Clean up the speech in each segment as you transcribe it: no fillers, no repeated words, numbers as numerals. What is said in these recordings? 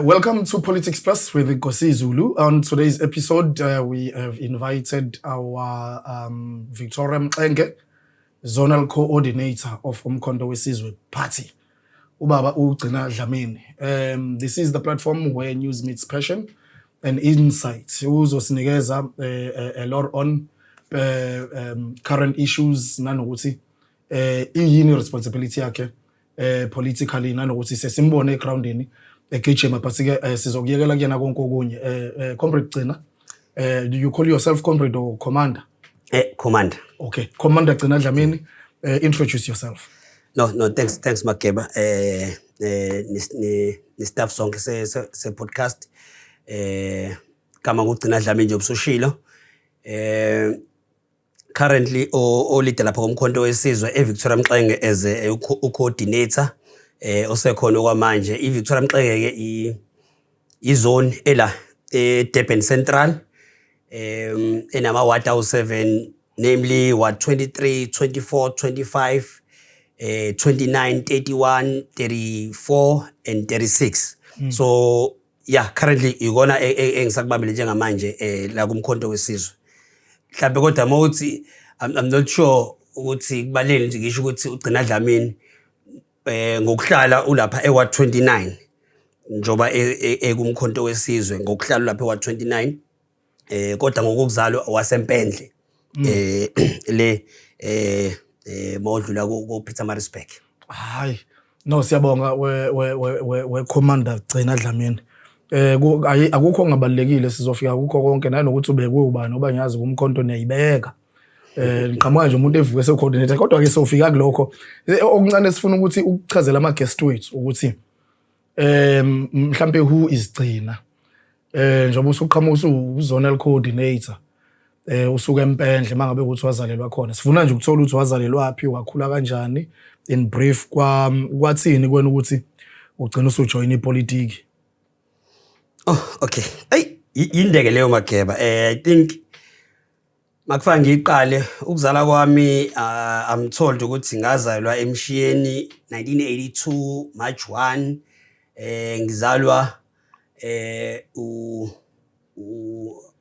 Welcome to Politics Plus with Nkosi Zulu. On today's episode, we have invited our Victoria Mxenge, Zonal Coordinator of Umkhonto Wesizwe Party, ubaba uGcina Dlamini. This is the platform where news meets passion and insight. Uzosinikeza a lot on current issues nanokuthi iyini responsibility yakhe politically, nanokuthi sesimbone egroundini egijima, but ke sizokuyekela kuyena konke okunye. Comrade Gcina, do you call yourself comrade or commander? Commander. Okay, Commander Gcina Dlamini, introduce yourself. No, thanks, Mageba. Ni staff sonke se podcast. Kama nguGcina Dlamini nje obusushilo. Currently o leader lapha koMkhonto Wesizwe eVictoria Mxenge as a coordinator osekhona okwamanje. IVictoria Mxenge ke i zone ela eDurban Central enama ward awu7, namely ward 23, 24, 25, 29, 31, 34 and 36. So yeah, currently ikona engisakubambile njengamanje la kuMkhonto Wesizwe. Mhlawumbe kodwa mawuthi I'm not sure ukuthi kubalele nje ngisho ukuthi uGcina Dlamini ngokuhlala ulapha eWard 29, njoba ekuMkhonto Wesizwe ngokuhlala lapha eWard 29, kodwa ngokuzalwa waseMpendle, le mawudlula ku Pietermaritzburg. Hayi no, siyabonga we Commander Gcina Dlamini. Akukho ongabalekile, sizofika kukho konke, nanokuthi ubekwe ubani, ngoba ngiyazi kumkhonto niyayibeka. Ngiqhamuka nje umuntu evuke se coordinator, kodwa ke sofika kulokho. Okuncane sifuna ukuthi ukuchazela ama guest wethu ukuthi mhlambe who is Gcina, njengoba usuqhamuka usu-zonal coordinator, usuka eMpendle, mangabe ukuthi wazalelwa khona. Sifuna nje ukuthola ukuthi wazalelwaphi, wakhula kanjani, in brief, kwa kwathini kwena ukuthi ugcina usujoyina ipolitiki. Oh, okay. Ay, indeke leyo, Mageba. I think makufaka ngiqale ukuzala kwami, I'm told ukuthi ngazalwa eMshiyeni 1982 March 1. Ngizalwa u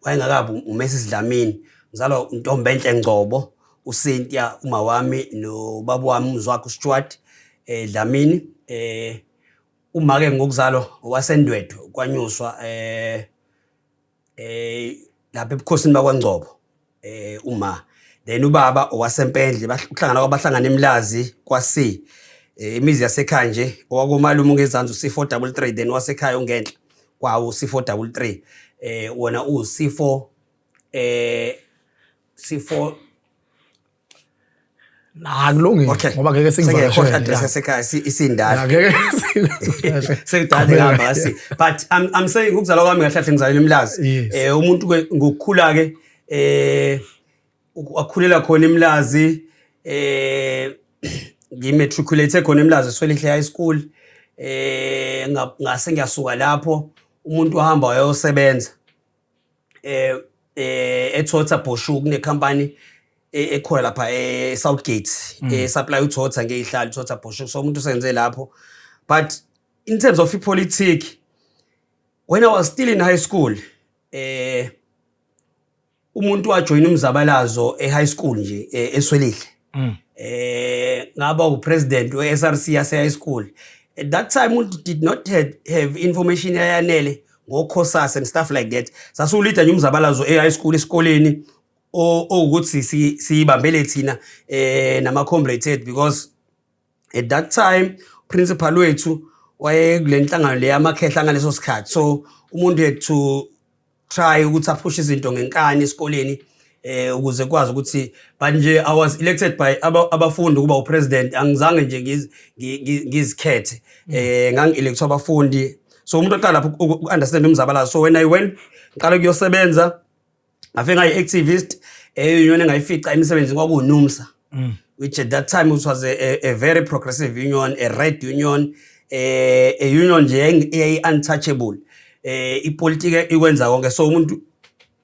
wayengakabi uMrs Dlamini. Ngizalwa uNtombenhle Ngcobo, uCynthia uma wami, nobaba wami uMzwakhe uStuart Dlamini. Uma ke ngokuzalwa owaseNdwedwe kwanyuswa lapha ebukhosini bakwaNgcobo uma, then ubaba owaseMpendle, ukuhlangana kwabahlangana eMlazi kwa C, imizi yasekhaya nje, owakomalume ungezansi u-C433, then wasekhaya ungenhla kwawo C433, wona u C4 C4. Na, kulungile. Ngoba ngeke sengiyakhohlwa sikuvakashele. Address yasekhaya isindala. Ngeke sikuvakashele. Sekudala ngihamba kasi, but I'm saying ukuzalwa kwami kahle kahle ngizalelwe eMlazi. Umuntu ke ngokukhula ke akhulela khona eMlazi, ngimatriculate khona eMlazi, Swelihle High School. Ngase ngiyasuka lapho, umuntu wahamba wayosebenza eToyota Boshoek, kune company ekhona lapha e Southgate e supply uToyota ngezihlalo, Toyota Boshoek. So umuntu usenze lapho, but in terms of ipolitiki, when I was still in high school, umuntu wajoyina umzabalazo e high school nje, eSwelihle. Ngaba upresident we-SRC yase high school. At that time umuntu did not have information eyanele ngoCOSAS and stuff like that. Sasiwulida nje umzabalazo e-high school, esikoleni, owukuthi siyibambele thina nama comrades ethu, because at that time principal wethu waye kule nhlangano le yamakhehla ngaleso sikhathi. So umuntu had to try ukuthi aphushe izinto ngenkani esikoleni ukuze kwazi ukuthi, but nje I was elected by abafundi ukuba upresident. Angizange nje ngizikhethe, ngangi-electwa abafundi. So umuntu oqala lapho uku-understand umzabalazo. So when I went, ngiqala ukuyosebenza, ngafike ngayi-activist e-union engayifica emsebenzini kwakuwuNUMSA, which at that time it was a very progressive union, a red union, a union nje eyayi-untouchable, ipolitiki ikwenza konke. So umuntu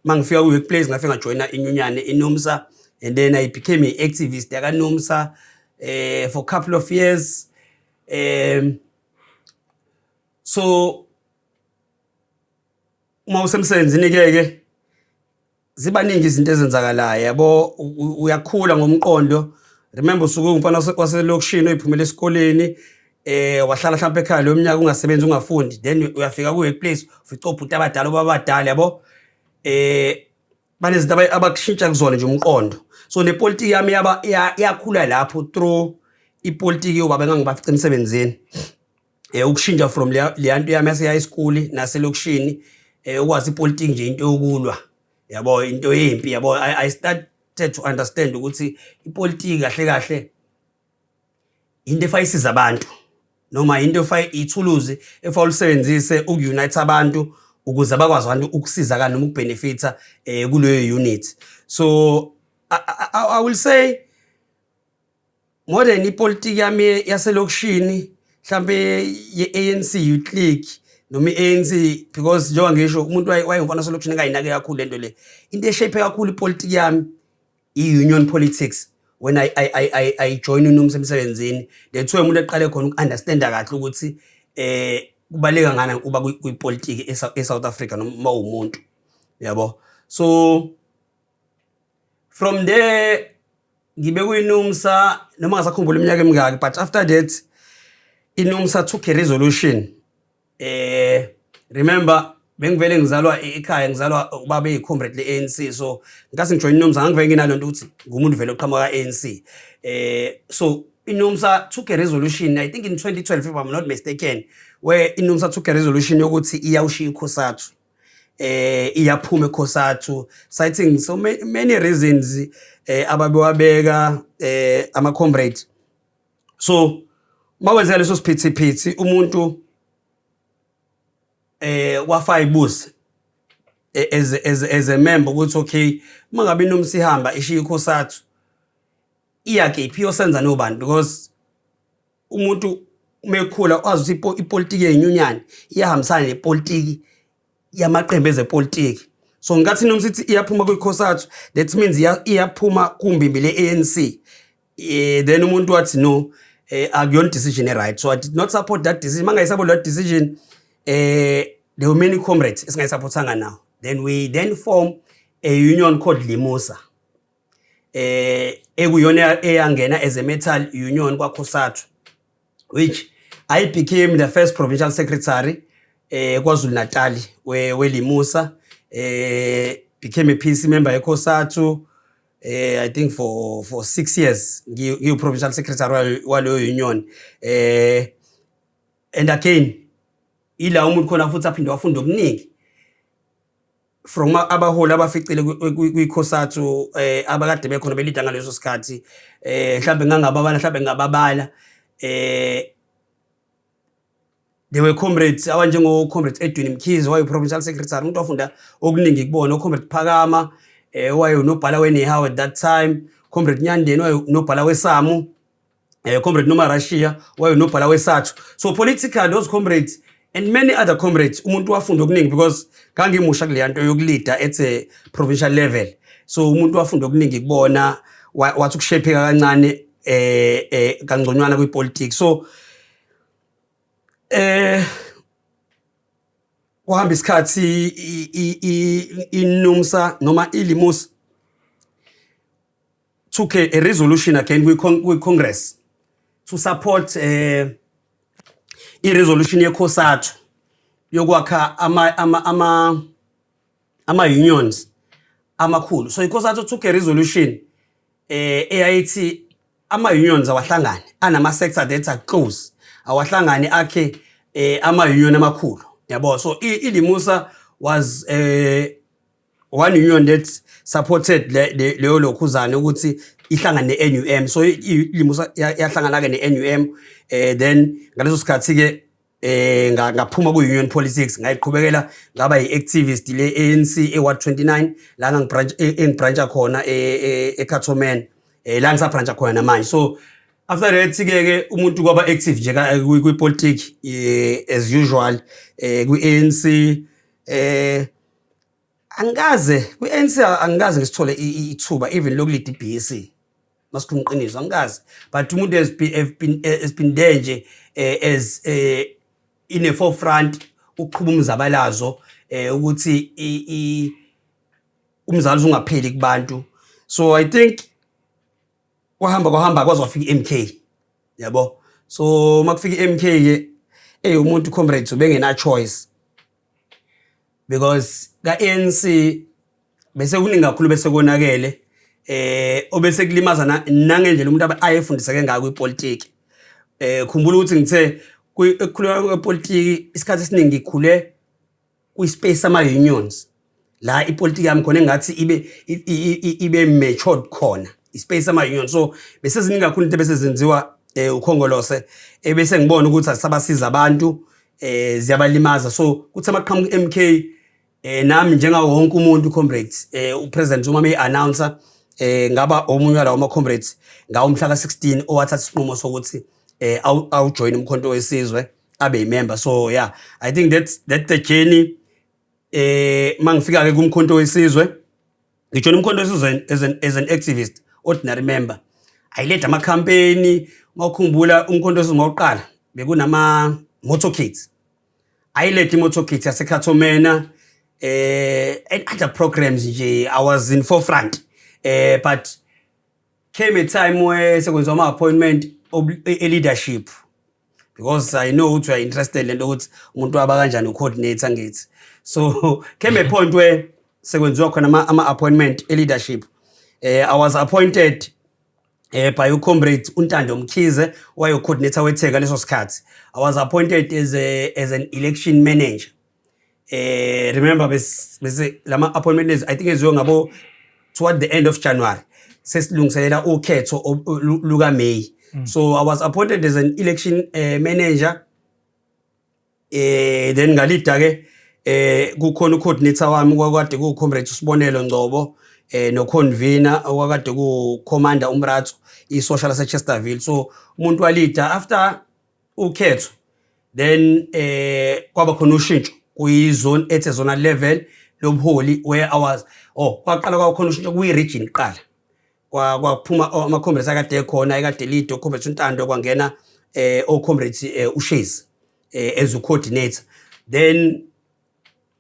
mangifika ku-workplace ngafike ngajoyina inyunyane iNUMSA, and then I became an activist yakaNUMSA for a couple of years. So Uma usemsebenzini ke ke zibaningi izinto ezenzakalayo, yabo, uyakhula ngomqondo. Remember, usuke umfana waselokishini oyiphumela esikoleni, wahlala mhlawumbe ekhaya lo minyaka ungasebenzi, ungafundi, then uyafika ku-workplace, ufica obhuti abadala, obabadala, yabo, banezinto abakushintsha kuzona nje umqondo. So nepolitiki yami yaba yakhula lapho through ipolitiki yobaba engangibafica emsebenzini, ukushintsha from leya nto yami yase high school naselokishini, ukwazi ipolitiki nje into yokulwa, yabo, into yempi, yabo. I started to understand ukuthi ipolitiki kahle kahle into efayisiza abantu noma into ithuluzi efa ulisebenzise uku-unite abantu ukuze bakwazi abantu ukusizakala noma ukubenefita kuleyo unit. So I will say more than ipolitiki yami yaselokishini mhlambe ye-ANC Youth League noma i-ANC, because njengoba ngisho, umuntu wayengumfana waselokishini engayinake kakhulu lento le. Into eshape kakhulu ipolitiki yami i-union politics when I join uNUMSA emsebenzini. That's why umuntu eqale khona uku-understanda kahle ukuthi kubaluleka ngani ukuba kwipolitiki e-South Africa noma uwumuntu, yabo. So from there ngibe kuyiNUMSA noma ngasakhumbula iminyaka emingaki, but after that iNUMSA took a resolution. Remember, bengivele ngizalwa ekhaya, ngizalwa ubaba eyi-comrade le-ANC, so ngase ngijoin iNUMSA ngangivele nginalonto ukuthi ngumuntu vele oqhamuka ka-ANC. So iNUMSA took a resolution, I think in 2012 if I'm not mistaken, where iNUMSA took a resolution yokuthi iyawushiya iCOSATU, iyaphuma eCOSATU, citing so many reasons ababewabeka ama comrade. So makwenzeka leso siphithiphithi, umuntu wafa ibusi as a member ukuthi okay, uma ngabe iNUMSA ihamba ishiya iCOSATU, iya kephi, iyosenza nobani? Because umuntu uma ekhula wazi ukuthi ipolitiki yenyunyane iyahambisana nepolitiki yamaqembu ezepolitiki. So ngenkathi iNUMSA ithi iyaphuma kwiCOSATU, that means iyaphuma kumbimbi le-ANC. Then umuntu wathi no, akuyona decision e-right. So I did not support that decision. Mangayisupport that decision, there were many comrades esingayisupportanga now. Then we then form a union called Limusa, ekuyona eyangena as a metal union kwaCOSATU, which I became the first provincial secretary KwaZulu Natal weLimusa. Became a PC member eCOSATU, I think for 6 years ngiyu provincial secretary waleyo union. And again, ila umuntu khona futhi aphinde wafunda okuningi from abaholi abaficile kwiCOSATU, abakade bekhona belida ngaleso sikhathi. Mhlambe ngangababala, mhlambe ngababala, there were comrades abanjengo Comrade Edwin Mkhize, waye provincial secretary, umuntu wafunda okuningi kubona, uComrade Phakama, waye unobhala weNehawu at that time, Comrade Nyandeni waye unobhala weSAMWU, Comrade Noma Russia waye unobhala weSATU. So political, those comrades and many other comrades, umuntu wafunda okuningi because ngangimusha kuleya nto yokulida at a provincial level. So umuntu wafunda okuningi kubona, wathi ukushepheka kancane kangconywana kwipolitics. So kuhamba isikhathi, iNUMSA noma iLimusa took a resolution again kwi-Congress to support i-resolution yeCOSATU yokwakha ama unions amakhulu. So iCOSATU took a resolution eyayithi ama unions awahlangane anama sector that are close, awahlangane akhe ama union amakhulu, yabo. So iLimusa was one union that supported leyo lokhuzane ukuthi ihlangane ne-NUM. So iLimusa yahlangana ke ne-NUM. Then ngaleso sikhathi ke ngaphuma ku union politics, ngayiqhubekela ngaba yi-activist le ANC e-Ward 29 la ngangibranch engibrancha khona eCato Manor, la ngisabrancha khona namanje. So after that ke ke umuntu kwaba active nje kwi-politics as usual kwi-ANC. Angikaze kwi-ANC, angikaze ngisithole ithuba even lokulida i-BEC, masikhuluma iqiniso, angikaze, but umuntu has been there nje as in a forefront. Ukuqhuba umzabalazo ukuthi umzabalazo ungapheli kubantu. So I think kwahamba kwahamba kwaze kwafika i-MK, yabo. So makufika i-MK ke, hey, umuntu, comrades, ubengena choice because ka-ANC bese kuningi kakhulu bese konakele obese kulimaza nangendlela umuntu ayefundiseke ngayo kwipolitiki. Khumbula ukuthi ngithe ekukhuluma kwepolitiki, isikhathi esiningi ngikhule kwi-space ama-unions, la ipolitiki yami khona engathi ibe matured khona, ispace ama-union. So bese ziningi kakhulu into bese zenziwa uKhongolose ebese ngibona ukuthi asabasiza abantu, ziyabalimaza. So kuthi amaqhamuka MK, nami njengawo wonke umuntu, comrades, upresident Zuma may announcer, ngaba omunye walawo ama comrades ngawo mhla ka16 owathatha isinqumo sokuthi awu join uMkhonto weSizwe, abe yimember. So yeah, I think that's the journey. Mangifika ke kuMkhonto weSizwe, ngijoin uMkhonto weSizwe as an activist, ordinary member. I led ama campaign. Mawukhumbula uMkhonto weSizwe mawuqala bekunama motorcades. I led i-motorcade yaseCato Manor and other programs nje. I was in forefront, but came a time where sekwenziwa ama appointment e leadership, because I know ukuthi you are interested lento ukuthi umuntu waba kanjani ucoordinator, ngithi. So came a point where sekwenziwa khona ama appointment e leadership. I was appointed by ucomrade uNtando Mkhize, waye coordinator weTheka leso sikhathi. I was appointed as an election manager. Remember bese lama appointment lezi, I think, eziwe ngabo toward the end of January, sesilungiselela ukhetho luka May. So I was appointed as an election manager. Then ngalida ke, kukhona ucoordinator wami kwakade ku comrade uSibonelo Ngcobo, no convener okwakade ku commander uMratho, isocial lase Chesterville. So umuntu walida after ukhetho. Then kwaba khona ushintsho kuyi zone, at a zonal level lobuholi, where I was, oh, kwaqala kwaba khona ushintsho kuyi region kuqala. Kwaphuma ama comrades akade ekhona, ekade lead ucomrade uNtando, kwangena o comrades uShezi as u coordinator. Then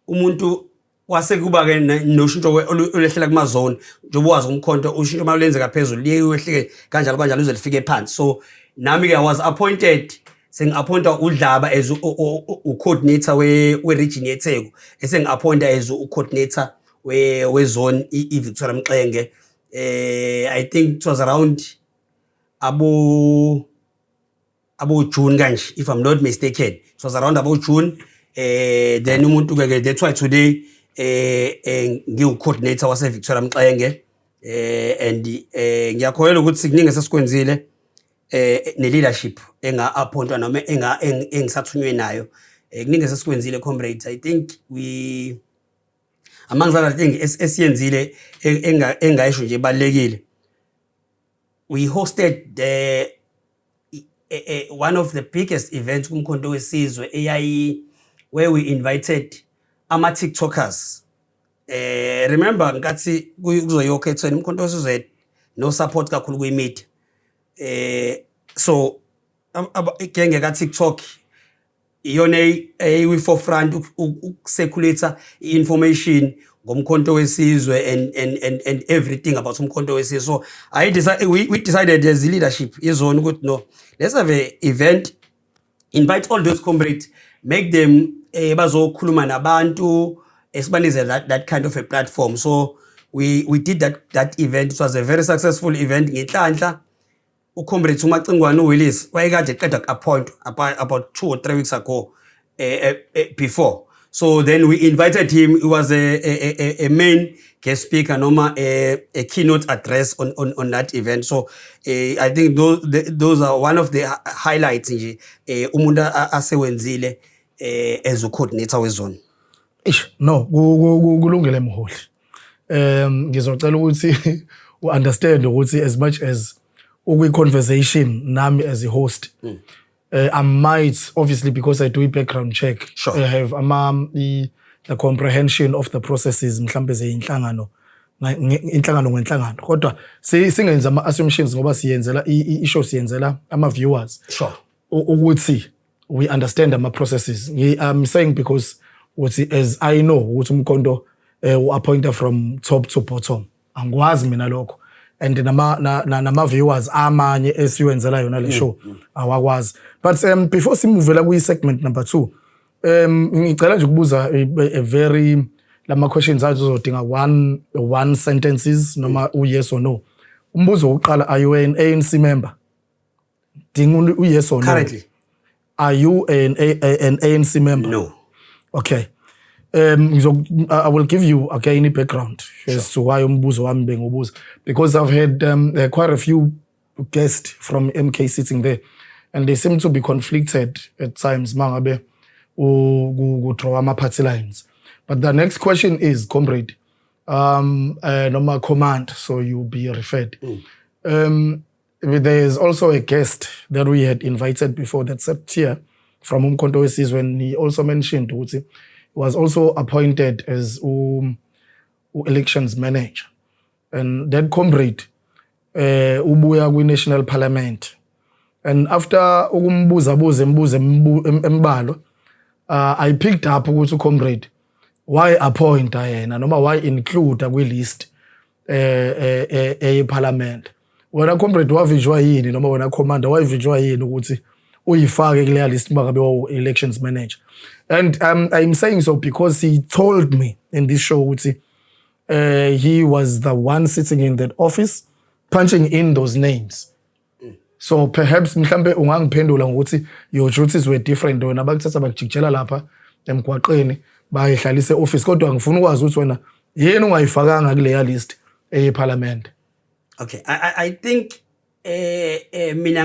umuntu kwase kuba ke noshintsho olehlela kuma zone. Njengoba wazi, uMkhonto ushintsho malwenzeka phezulu liye wehlike kanjalo kanjalo uze lifike phansi. So nami ke I was appointed, sengi-appointa uDlaba as u-coordinator we region yeTheku, esengi-appointa as u-coordinator we zone iVictoria Mxenge. I think it was around abo June kanje, if I'm not mistaken, it was around abo June. Then umuntu ke, that's why today ngiwu coordinator wase Victoria Mxenge, and ngiyakholelwa ukuthi kuningi esesikwenzile ne leadership enga appointwa noma engisathunywe nayo. Kuningi esesikwenzile, comrades. I think we, among other things esiyenzile engayisho nje ebalekile, we hosted the one of the biggest events kuMkhonto weSizwe eyayi where we invited ama TikTokers. Remember nkathi kuzoyokhethweni, uMkhonto weSizwe no support kakhulu kwi media. So igenge ka TikTok iyona eyi forefront ukucirculate information ngoMkhonto weSizwe and everything about uMkhonto weSizwe. So I decide we decided as leadership yezone ukuthi no, let's have a event, invite all those comrades, make them bazokhuluma nabantu, esibanikeze that kind of a platform. So we did that event. It was a very successful event. Ngenhlanhla ucomrade uMacingwane uWillis wayekade eqeda ku-appoint about 2 or 3 weeks ago, before. So then we invited him. He was a main guest speaker noma a keynote address on that event. So I think those are one of the highlights nje umuntu asewenzile as a coordinator wezone. Ish, no, kulungile mholi. Ngizocela ukuthi u-understand ukuthi as much as ukwi conversation nami as a host, I might obviously, because I do a background check, I have ama the comprehension of the processes mhlambe zeyinhlangano inhlangano ngenhlangano, kodwa singenza ama assumptions ngoba siyenzela i-show, siyenzela ama viewers ukuthi We understand ama processes. I'm saying because uthi, as I know ukuthi uMkhonto u-appointa from top to bottom, angikwazi mina lokho, and nama viewers amanye esiwenzela yona le show awakwazi. But before simuvela kwi segment number 2, ngicela nje ukubuza a very lama questions azodinga one sentences noma u yes or no. Umbuzo wokuqala, are you an ANC member? Dinga u yes or no. Currently. Are you an ANC member? No. Okay. I will give you again a background as to why umbuzo wami bengubuza, because I've had quite a few guests from MK sitting there and they seem to be conflicted at times mangabe ku draw ama party lines. But the next question is, comrade, noma command, so you'll be referred. There is also a guest that we had invited before that sat here from Umkhonto weSizwe, and he also mentioned ukuthi he was also appointed as elections manager, and that comrade ubuya kwi-national parliament, and after ukumbuza buza embuza embalwa, I picked up ukuthi ucomrade why appoint yena noma why include kwi-list eyeparliament. Wena comrade, wavinjwa yini, noma wena commander, wavinjwa yini ukuthi uyifake kuleya list mangabe wawu elections manager? And I'm saying so because he told me in this show ukuthi he was the one sitting in that office punching in those names. So perhaps mhlambe ungangiphendula ngokuthi your duties were different, wena bakuthatha bakujikijela lapha emgwaqeni, bayihlalise office, kodwa ngifuna ukwazi ukuthi wena yini ungayifakanga kuleya list eyeparliament. Okay, I think mina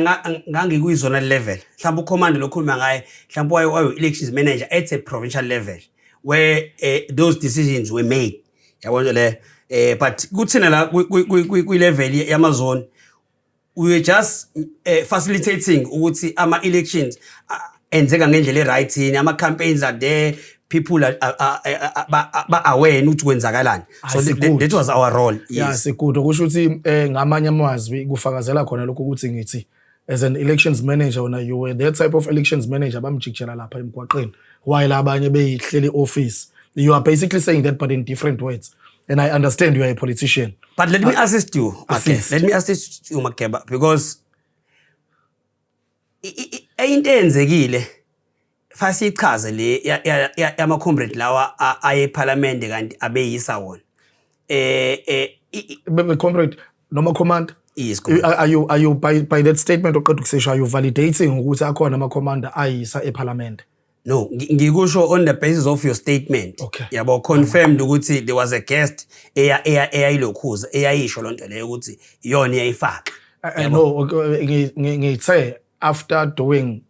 ngangikuyizona level. Mhlawumbe ucommander lokhuluma ngaye, mhlawumbe waye elections manager at a provincial level where those decisions were made. Yabona le, but kuthina la kwi level yamazone, we were just facilitating ukuthi ama elections enzeka ngendlela e-right yini, ama campaigns are there, people are aware ukuthi kwenzakalani. So Good. that was our role. Yeah, sikude kusho ukuthi ngamanye amazwi kufakazela khona lokho ukuthi ngithi as an elections manager wena, you were that type of elections manager bamjikijela lapha emgwaqeni while abanye beyihleli office. You are basically saying that, but in different words, and I understand you are a politician. But let me assist you. Okay. Assist. Let me assist you, Makeba, because into eyenzekile fasichaze le yama comrade lawa aye eParliament kanti abeyisa wona. Comrade noma commander, Yes, comrade. Are you by that statement oqeda ukusesho, are you validating ukuthi akhona ama commander ayisa eParliament? No, ngikusho on the basis of your statement. Okay. Yabo, confirmed ukuthi there was a guest eya eya eyayilokhuza eyayisho lonto leyo ukuthi iyona eyayifaka. I know, okay, ngithe after doing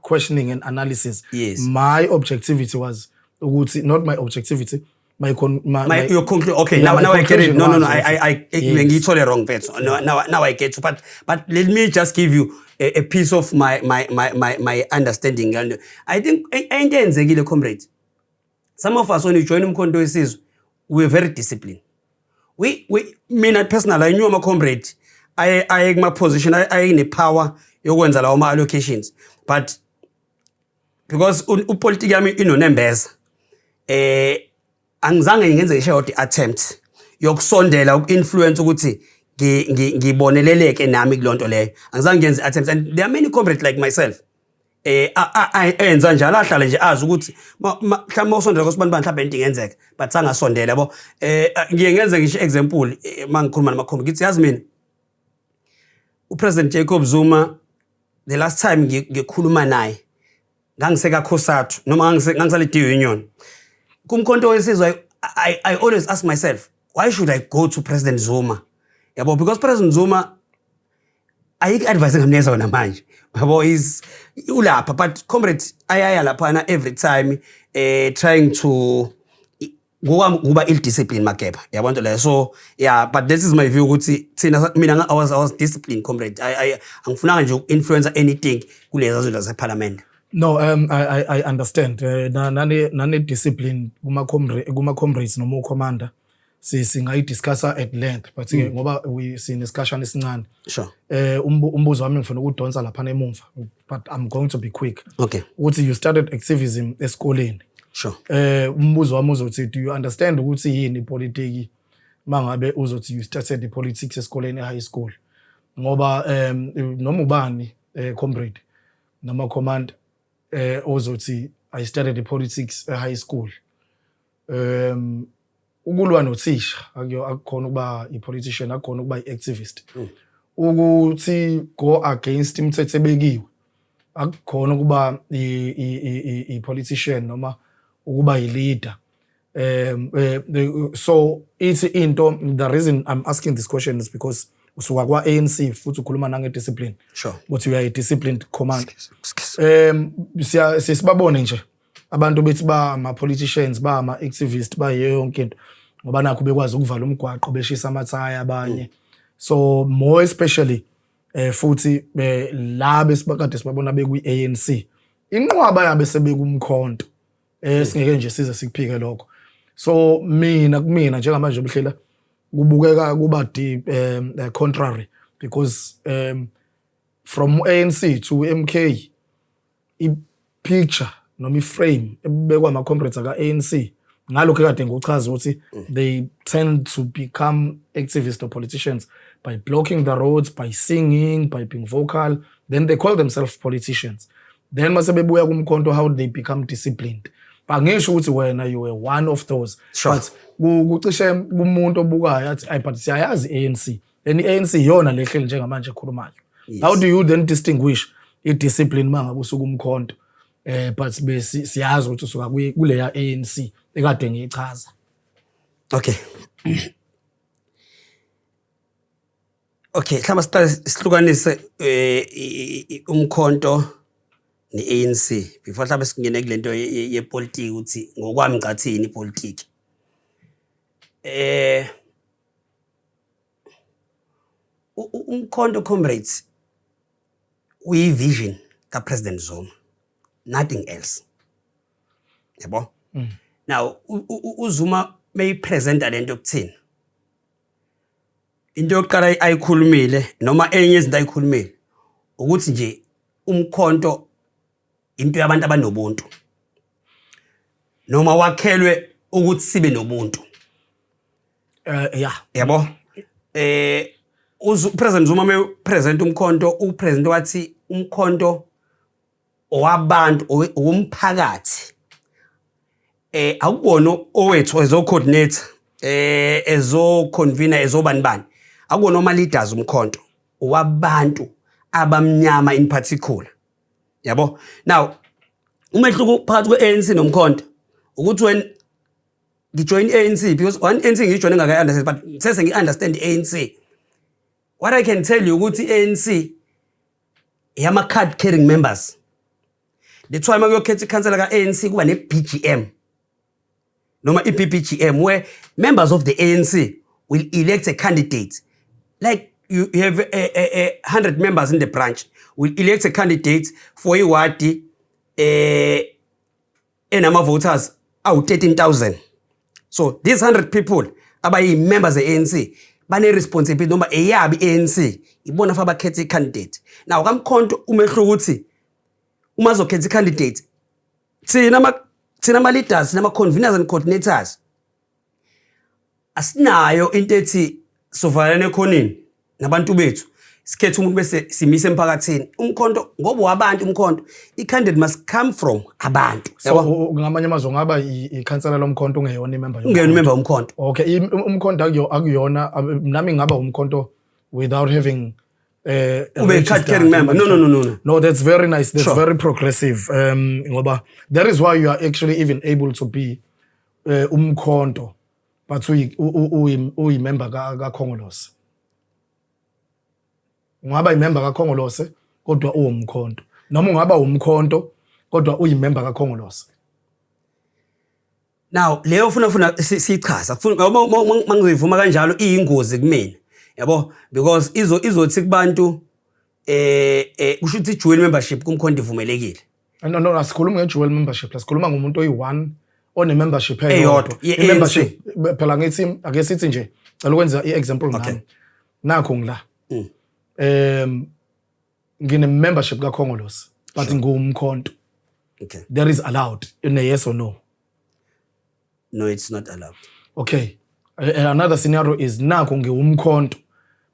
questioning and analysis, my objectivity was ukuthi, not my objectivity, my con, my, My, your conclusion. Okay, Yeah, now my now I get it. conclusion No. was I Yes. ngiyithole wrong, mfethu. No, now I get you. But let me just give you a piece of my understanding. And I think into eyenzekile, comrades. Some of us, when you join uMkhonto weSizwe, we were very disciplined. We mina personally, I knew ama comrade aye kuma position ayine power yokwenza lawo ma allocations, but because upolitiki yami inonembeza, angizange ngenze ngisho eyodwa attempt yokusondela uku-influence ukuthi ngiboneleleke nami kulonto leyo. Angizange ngenze attempts, and there are many comrades like myself enza njalo, ahlale nje azi ukuthi mhlawumbe usondela kwasibani mhlawumbe into ingenzeka, but sangasondela, yabo. Ngiye ngenze ngisho example mangikhuluma nama-comrade, ngithi yazi mina uPresident Jacob Zuma, the last time ngikhuluma naye ngangiseka-COSATU noma ngangisale union kuMkhonto weSizwe. I always ask myself, why should I go to President Zuma, yabo? Because President Zuma ayikho advice engamnikeza yona manje, yabo, is ulapha, but comrade ayaya laphana every time trying to ngokwami kuba ill discipline, Mageba, yabo nto leyo. So yeah, but this is my view ukuthi thina, mina I was disciplined, comrade. I angifunanga nje uku-influence anything kulezi zinto zaseParliament. No, I understand. Nane discipline kuma comrades noma commander. Singayidiscussa at length, but ke ngoba sinesikhashana esincane, umbuzo wami ngifuna ukudonsa lapha emuva, but I'm going to be quick, ukuthi you started activism esikoleni. Umbuzo wami uzothi, do you understand ukuthi yini ipolitiki mangabe uzothi you started i-politics esikoleni, e-high school? Ngoba noma ubani, comrade noma command, ozothi I started i-politics e-high school, ukulwa nothisha akukhona ukuba i-politician, akukhona ukuba i-activist. Ukuthi go against imithetho ebekiwe akukhona ukuba i-politician noma ukuba i-leader. So ithi into, the reason I'm asking this question is because usuka kwa ANC futhi ukhuluma nange discipline, ukuthi you are a disciplined command. Siya sisibabone nje abantu bethi ba ama politicians, ba ama activists, ba yonke into, ngoba nakho bekwazi ukuvala umgwaqo, beshisa amathaya abanye. So more especially futhi la besibakade sibabona bekwi ANC, inqwaba yabe sebekumkhonto, singeke nje size sikuphike lokho. So mina, kumina njengamanje obuhlela kubukeka kuba deep contrary, because from ANC to MK, i-picture noma i-frame ebekwa ama-comrades aka-ANC ngalokho ekade ngikuchaza ukuthi they tend to become activists or politicians by blocking the roads, by singing, by being vocal, then they call themselves politicians. Then mase bebuya kumkhonto, how they become disciplined. Angisho ukuthi wena you were one of those, but kucishe kumuntu obukayo athi, "Ay, but siyayazi i-ANC," then i-ANC iyona lehleli njengamanje ekhulumayo. How do you then distinguish i-discipline mangabe usuka umkhonto, but besi siyazi ukuthi usuka kuleya ANC ekade ngiyichaza? Okay, mhlawumbe siqale sihlukanise umkhonto ne-ANC before mhlawumbe singene kulento yepolitiki, ukuthi ngokwami ngicathi yini ipolitiki. Umkhonto, comrades, uyi-vision kaPresident Zuma, nothing else. Yabo? Now uZuma meyipresenta lento kuthina, into yokuqala ayikhulumile noma enye izinto ayikhulumile ukuthi nje umkhonto into yabantu abanobuntu, noma wakhelwe ukuthi sibe nobuntu. Yabo, President Zuma me present umkhonto, upresident wathi umkhonto owabantu, owumphakathi, akubona owethu ezo coordinator, ezo convener, ezobani bani, akubona oma leaders. Umkhonto owabantu abamnyama in particular, yabo. Now umehluko phakathi kwe-ANC nomkhonto ukuthi when ngijoin i-ANC, because one ANC ngiyijoin ngaka understand, but sese ngi-understand i-ANC, what I can tell you ukuthi i-ANC yama card carrying members. That's why makuyokhetha ikhansela ka-ANC kuba ne-BGM noma i-BBGM, where members of the ANC will elect a candidate. Like you have a 100 members in the branch will elect a candidate for iwadi enama voters awu 13,000. So these 100 people abayi members ze-ANC bane responsibility noma eyabi i-ANC ibona fa bakhetha i-candidate. Now kamkhonto umehluko ukuthi uma zokhetha i-candidate, thina ama leaders nama conveners and coordinators asinayo into ethi sovalana ekhoneni nabantu bethu, sikhethe umuntu bese simise emphakathini. Umkhonto ngoba wabantu, umkhonto i-candidate must come from abantu. So Yabo? Ngamanye amazwi ungaba ikhansela lomkhonto ungeyona imember? Ungena umember womkhonto. Okay, umkhonto akuyona nami ngingaba umkhonto without having Ube card carrying member. No. No, that's very nice. That's very progressive, ngoba that is why you are actually even able to be umkhonto but uyimember kaKhongolose. Ungaba imember kaKhongolose kodwa uwumkhonto, noma ungaba umkhonto kodwa uyimember kaKhongolose. Now leyo funa sichaza, funa ngoba mangizoyivuma kanjalo iyingozi kumina, yabo, because izothi kubantu kusho ukuthi dual membership kumkhonto ivumelekile. No, asikhulumi nge-dual membership la, sikhuluma ngomuntu oyi-one One membership eyodwa, eyodwa. ye-ANC. I-membership phela, ngithi ake sithi nje, cela ukwenza i-example ngami. Nakho ngila. Ngine membership kaKhongolose, but ngiwumkhonto. There is allowed in a yes or no? No, it's not allowed. Okay. Another scenario is nakho ngiwumkhonto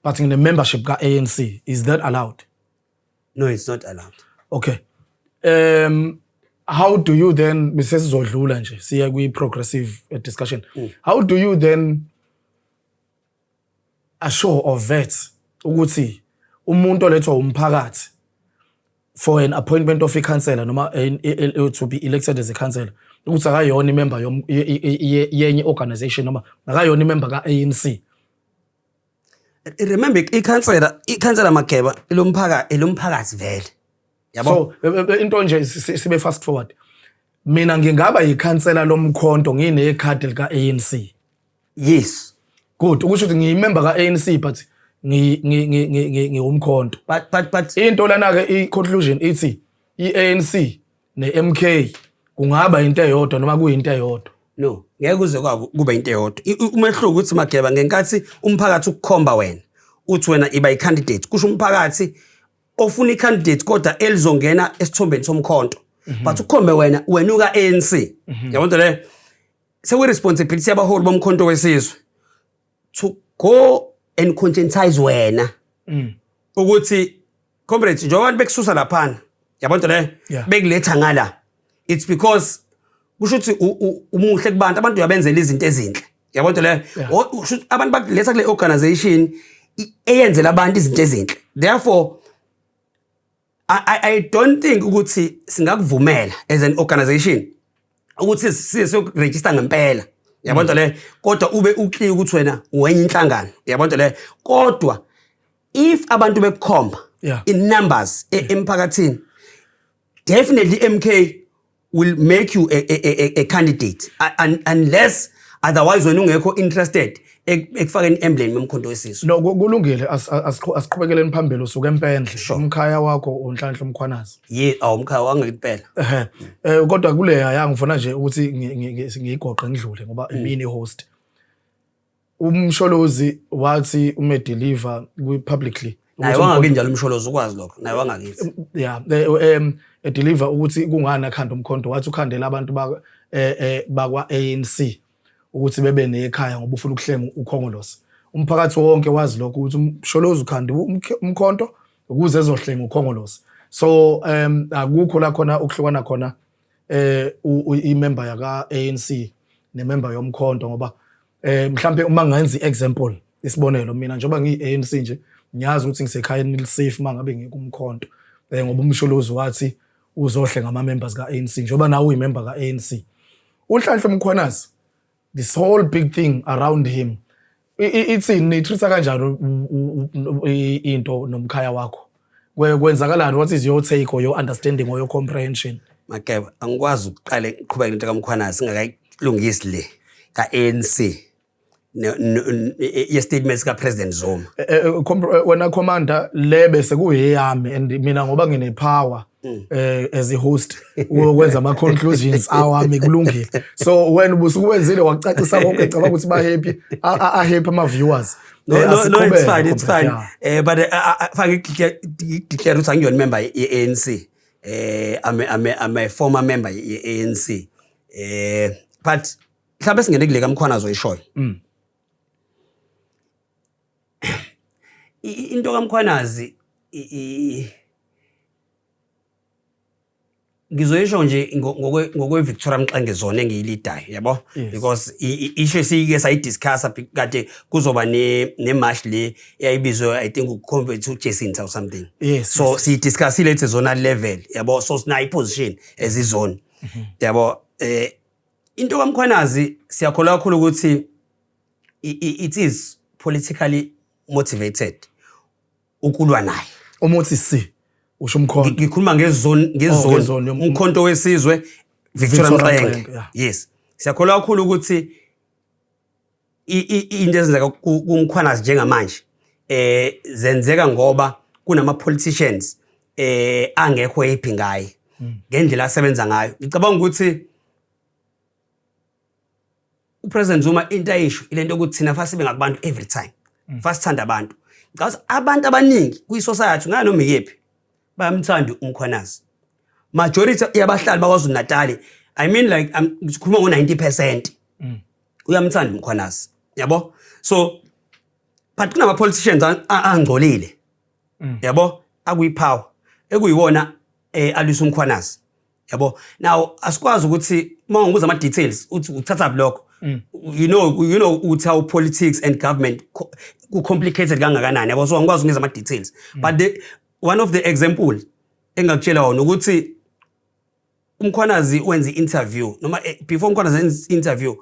but ngine membership ka-ANC. Is that allowed? No, it's not allowed. Okay. How do you then, bese sizodlula nje siya kwi progressive discussion. How do you then assure or vet ukuthi umuntu olethwa umphakathi for an appointment of a councillor noma to be elected as a councillor, ukuthi akayona imember yenye organization noma akayona imember ka-ANC? Remember, ikhansela, Mageba, elomphakathi vele, yabo. So into nje sibe fast forward, mina ngingaba yikhansela lomkhonto nginekhadi lika-ANC? Yes. Good, ukusho ukuthi ngiyimember ka-ANC but ngiwumkhonto. But Into lana-ke, i-conclusion ithi i-ANC ne-MK kungaba into eyodwa noma kuyinto eyodwa? No, ngeke kuze kwabo kube into eyodwa. Umehluko ukuthi, Mageba, ngenkathi umphakathi ukukhomba wena, uthi wena iba i-candidate, kusho umphakathi ofuna i-candidate kodwa elizongena esithombeni somkhonto, but ukhombe wena, wena uka-ANC, yabona nto leyo sekuyi-responsibility yabaholi bomkhonto wesizwe to go and conscientize wena ukuthi, comrades, njengoba abantu bekususa laphana, yabona nto leyo, bekuletha ngala, it's because kusho ukuthi umuhle kubantu, abantu uyabenzela izinto ezinhle, yabona nto leyo. Kusho ukuthi abantu bakuletha kule organization eyenzela abantu izinto ezinhle. Therefore I don't think ukuthi singakuvumela as an organization ukuthi siye siyokuregister ngempela, yabona nto leyo, kodwa ube uclear ukuthi wena wenye inhlangano, yabona nto leyo. Kodwa if abantu bekukhomba in numbers emphakathini, definitely MK will make you a candidate, unless otherwise wena ungekho interested ekufakeni emblem yomkhonto wesizwe. No, kulungile, asiqhubekeleni phambili. Usuke eMpendle, umkhaya wakho uNhlanhla Mkhwanazi. Ye, awumkhaya wangempela. Ehhe. Kodwa kule ya ngifuna nje ukuthi ngiyigoqe ngidlule ngoba imini host. UMsholozi wathi ume deliver kwi publicly Naye wangakithi njalo uMsholozi, ukwazi lokho, naye wangakithi. Yeah, deliver ukuthi kungani akhanda umkhonto, wathi ukhandela abantu ba bakwa ANC ukuthi bebe nekhaya ngoba ufuna ukuhlenga uKhongolose. Umphakathi wonke wazi lokho, ukuthi uMsholozi ukhanda umkhonto ukuze ezohlenga uKhongolose. So akukho la khona ukuhlukana khona imember yaka ANC nemember yomkhonto, ngoba mhlambe uma ngenza iexample, isibonelo, mina njengoba ngiyi-ANC nje, ngiyazi ukuthi ngisekhayeni elisafe uma ngabe ngikumkhonto, ngoba uMsholozi wathi uzohle ngama members ka-ANC, njengoba nawe uyimember ka-ANC. UNhlanhla Mkhwanazi, this whole big thing around him, ithini, niyitreat kanjani into nomkhaya wakho? Kwenzakalani? What is your take or your understanding or your comprehension? Mageba, angikwazi ukuqale ngiqhubeke nento kaMkhwanazi singakayilungisi le ka-ANC ye-statements ka-President Zuma. Wena commander, le bese kuyeyami and mina ngoba ngine power as a host ukwenza ama conclusions awami, kulungile. So wena ubusukwenzile wakucacisa konke, ngicabanga ukuthi ba happy, a happy ama viewers. No, no, it's fine, it's fine. But fake declare ukuthi angiyona member ye-ANC. I'm a former member ye-ANC. But mhlawumbe singene kule kaMkhwanazi oyishoyo. Into kaMkhwanazi ngizoyisho nje ngokwe Victoria Mxenge zone engiyilidayo, yabo, because issue siyike sayidiscussa kade kuzoba ne march le eyayibizwe, I think, uconvert uJacinta or something. So siyidiscussile at zonal level, yabo, so sinayo iposition as izone, yabo. Into kaMkhwanazi, siyakholwa kakhulu ukuthi it is politically motivated ukulwa naye. Uma uthi si, usho umkhonto? Ngikhuluma ngezone. Ngezone. Ngezone, umkhonto wesizwe, Victoria Victoria Mxenge. Mxenge, yeah. Yes, siyakholwa kakhulu ukuthi into ezenzeka kuMkhwanazi njengamanje zenzeka ngoba kunama politicians angekho happy ngaye ngendlela asebenza ngayo. Ngicabanga ukuthi uPresident Zuma into ayisho ilento yokuthi thina fasibe ngakubantu every time, fasithanda abantu. Because abantu abaningi kwi-society, nganoma ikephi, bayamthanda uMkhwanazi. Majority yabahlali bakwaZulu Natal, I mean, like, ngikhuluma ngo-90%, uyamthanda uMkhwanazi, yabo. So but kunama politicians angcolile, yabo, akuyi-power ekuyiwona alwisa uMkhwanazi, yabo. Now asikwazi ukuthi uma ungibuza ama details uthi uthatha lokho, you know ukuthi how politics and government ku complicated kangakanani, yabo. So angikwazi ukunikeza ama details, but one of the example engakutshela wona ukuthi uMkhwanazi wenza i-interview, noma before uMkhwanazi enza i-interview,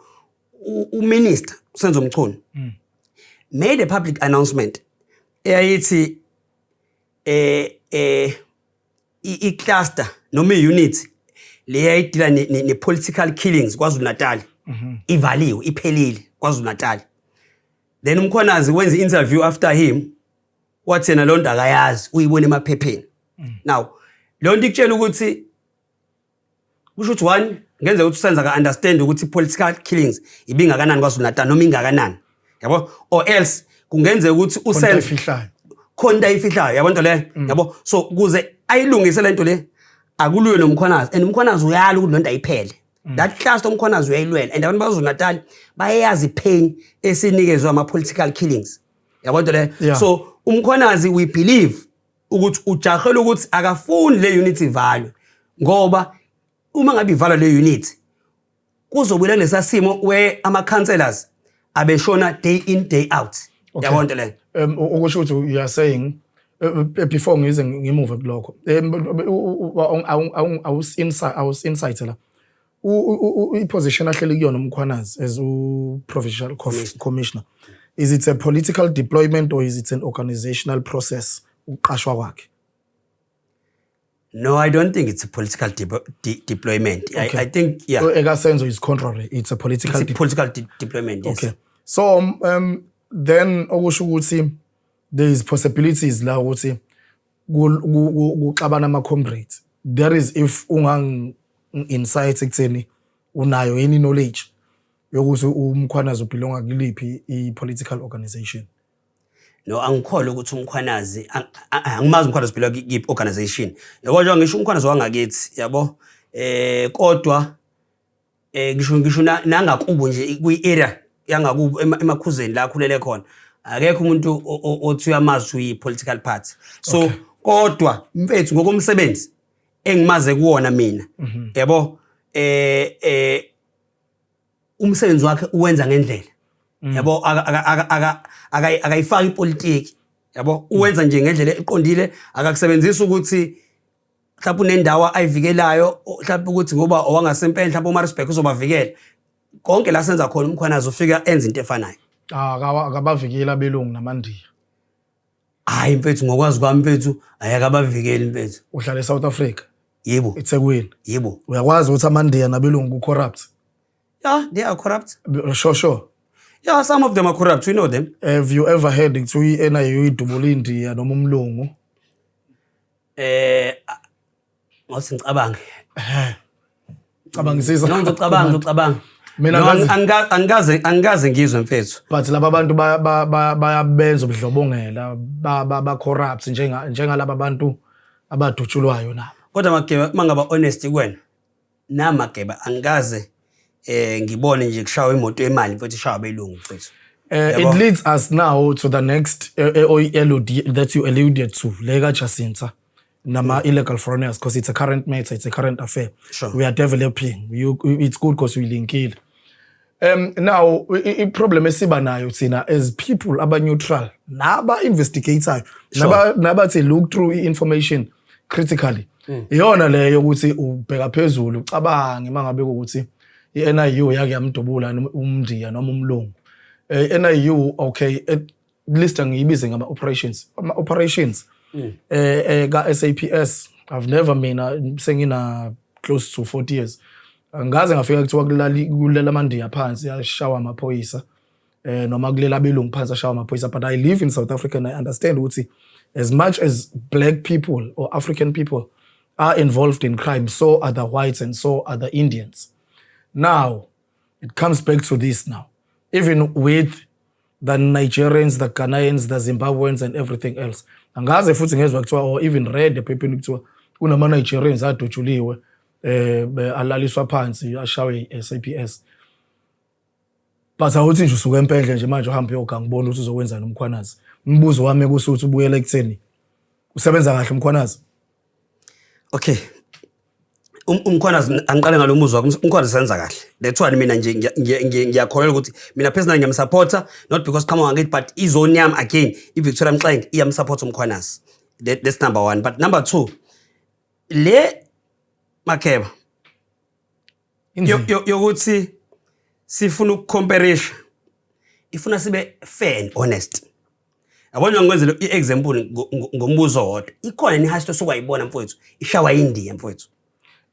uMinister uSenzo Mchunu made a public announcement eyayithi i-cluster noma i-unit le yayidila ne-political killings KwaZulu Natal ivaliwe, iphelile KwaZulu Natal. Then uMkhwanazi wenza i-interview after him, wathi yena lonto akayazi, uyibona emaphepheni. Now leyo nto ikutshela ukuthi kusho ukuthi, one, ngenzeka ukuthi usenza ka-understand ukuthi i-political killings ibingakanani KwaZulu Natal noma ingakanani, yabo, or else kungenzeka ukuthi khona usenza efihlayo. Khona into ayifihlayo, yabo, nto leyo, yabo. So kuze ayilungise lento le, akuluwe noMkhwanazi, and uMkhwanazi uyala ukuthi lento ayiphele. That cluster uMkhwanazi uyayilwela, and abantu baKwaZulu Natal bayayazi pain esinikezwe ama-political killings, yabo, nto leyo. So uMkhwanazi, we believe ukuthi ujahela ukuthi akafuni le unit ivalwe, ngoba uma ngabe ivalwa le unit, kuzobuyela kulesa simo where ama-councillors abeshona day in, day out, yabo, nto leyo. Okusho ukuthi you are saying, before ngize ngimuve kulokho, awus insight la, i-position ahleli kuyona uMkhwanazi as u-provincial commissioner, is it a political deployment or is it an organizational process ukuqashwa kwakhe? No, I don't think it's a political deployment. I think, yeah. Ekasenzo is contrary, it's a political It's a political deployment, yes. Okay, so then okusho ukuthi there is possibilities la ukuthi kuxabana ama comrades. There is, if ungang insight ekutheni unayo any knowledge yokuthi uMkhwanazi ubelonga kuliphi i political organization. No, angikholwa ukuthi uMkhwanazi, angimazi uMkhwanazi phela kiphi organization, yabo. Njengoba ngisho, uMkhwanazi wangakithi, yabo, kodwa ngisho nangakubo nje, kwi-area yangakubo emakhuzeni la akhulele khona, akekho umuntu othi uyamazi uyi-political party. So kodwa mfethu, ngokomsebenzi engimaze kuwona mina, yabo, umsebenzi wakhe uwenza ngendlela, yabo, akayifaki ipolitiki, yabo. Uwenza nje ngendlela eqondile, akakusebenzisi ukuthi mhlawumbe unendawo ayivikelayo, mhlawumbe ukuthi ngoba owangasempela, mhlawumbe uMaritzburg uzobavikela. Konke la senza khona, uMkhwanazi ufika enza into efanayo. Ah, akabavikeli abelungu namandiya? Hayi mfethu, ngokwazi kwami mfethu, ayakabavikeli mfethu. Uhlala eSouth Africa? Yebo. eThekwini? Yebo. Uyakwazi ukuthi amandiya nabelungu ku-corrupt? Yeah, they are corrupt. Sure? Yeah, some of them are corrupt, we know them. Have you ever heard kuthiwa i-NIU idubula indiya noma umlungu? Ngothi ngicabange. Cabangisisa. No, ngizocabanga, ngizocabanga. Mina No, ngazi- angikaze ngizwe mfethu. But laba bantu bayabenza ubudlobongela, ba corrupt njengalaba bantu abadutshulwayo nabo. Kodwa Mageba, mangaba honest kuwena namageba, angikaze ngibone nje kushawa imoto yemali mfethu, ishawa abelungu mfethu. It leads us now to the next that you alluded to, le Jacinta nama illegal foreigners, because it's a current matter, it's a current affair. We are developing. It's good because we linkile. Now i-problem esiba nayo thina as people aba neutral naba investigator nabathi look through i-information critically, iyona leyo ukuthi ubheka phezulu ucabange mangabe ukuthi i-NIU yake yamdubula umndiya noma umlungu. NIU, okay, at least angiyibize ngama operations, ama operations ka SAPS. I've never, mina sengina close to 40 years, ngaze ngafika kuthiwa kulali kulela amandiya phansi ashawa amaphoyisa, noma kulela abelungu phansi ashawa amaphoyisa. But I live in South Africa and I understand ukuthi as much as black people or African people are involved in crime, so are the whites and so are the Indians. Now It comes back to this now, even with the Nigerians, the Ghanaians, the Zimbabweans and everything else. Angaze futhi ngezwa kuthiwa or even read ephepheni kuthiwa kunama-Nigerians adutshuliwe, alaliswa phansi, ashawe i-SAPS. But awuthi nje usuke empendle nje manje uhambe uyoganga, ubone ukuthi uzokwenzani uMkhwanazi. Umbuzo wami kusuthi ubuyele ekutheni usebenza kahle uMkhwanazi. Okay. UMkhwanazi, angiqale ngalo mbuzo wakho. UMkhwanazi senza kahle. That's why mina nje ngiyakholelwa ukuthi mina personally ngiyamsupporta, not because qhamuka ngakithi, but izone yami again, iVictoria Mxenge, iyamsupport uMkhwanazi. That's number 1. But number 2, le Makheba Inzima. yokuthi sifuna ukucomparisha, ifuna sibe fair and honest. Yabona, ngikwenzele i-example ngombuzo wodwa. Ikhona ni-heist osukwayibona, mfowethu, ishawa India, mfowethu?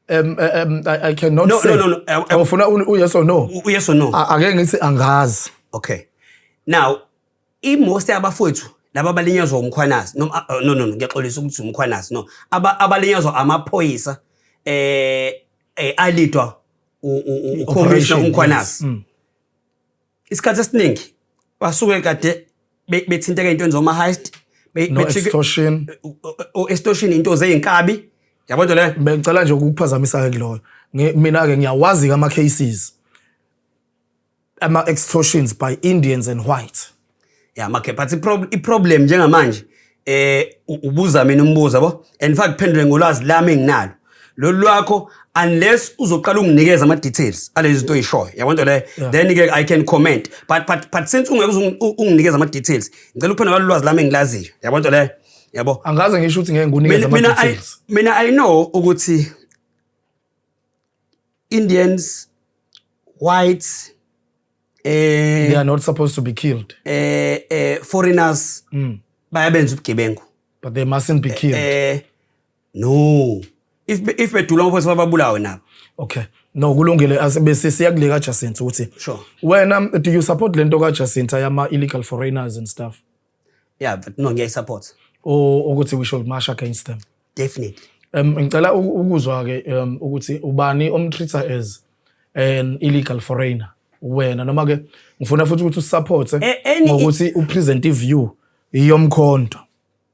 I cannot No, say. no. Awufuna yes or no? Yes or no. Ake ngithi angazi. Okay, now i-most yabafowethu laba abalinyazwa uMkhwanazi, noma no, ngiyaxolisa ukuthi uMkhwanazi, no, abalinyazwa amaphoyisa alidwa ucommissioner Operation, uMkhwanazi, yes. Isikhathi esiningi basuke kade bethinteka ey'ntweni zoma-heist, No extortion. O-extortion, into zey'nkabi, yabo nto leyo. Bengicela nje ukukuphazamisa ke kuloyo. Mina ke ngiyawazi ama cases ama extortions by Indians and white. Ya makhe, but i-problem njengamanje, ubuza mina umbuzo, yabo, and in fact phendule ngolwazi lami enginalo. Lolu lwakho, unless uzoqala unginikeza ama details alezi zinto oyishoyo, yabo nto leyo, then ke I can comment, but since ungeke uze unginikeze ama details, ngicela uphendule ngalolu lwazi lami engilaziyo, yabo nto leyo, yabo. Angaze ngisho ukuthi ngeke ngikunikeze Mina, ama mina, I, details. Mina I know ukuthi Indians, whites, They are not supposed to be killed. Foreigners bayabenza ubugebengu. But they mustn't be killed. No, if bedula amaphoyisa, babulawe nabo. Okay. No, kulungile, bese siya kule ka Jacinta ukuthi wena, do you support lento ka Jacinta yama illegal foreigners and stuff? Yeah, but no, ngiyayisupport. Or ukuthi we should march against them? Definitely. Ngicela ukuzwa ke ukuthi ubani omtreata as an illegal foreigner wena, noma ke ngifuna futhi ukuthi usupport ngokuthi upresent i-view yomkhonto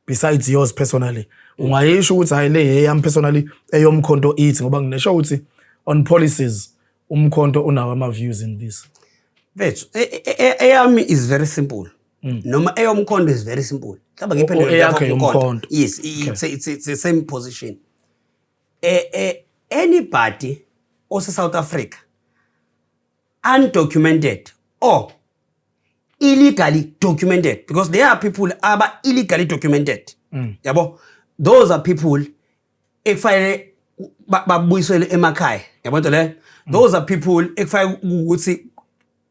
besides yours personally. Ungayisho ukuthi hayi, le eyami personally, eyomkhonto ithi, ngoba nginesho ukuthi on policies umkhonto unawo ama views in this. Mfethu, eyami is very simple, noma eyomkhonto is very simple, mhlawumbe ngiphendule Eyakho lapha kumkhonto. Yomkhonto. Yes, it's the same position. Anybody ose South Africa undocumented or illegally documented, because there are people aba illegally documented, yabo, those are people ekufanele babuyiselwe emakhaya, yabo nto leyo. Those are people ekufanele ukuthi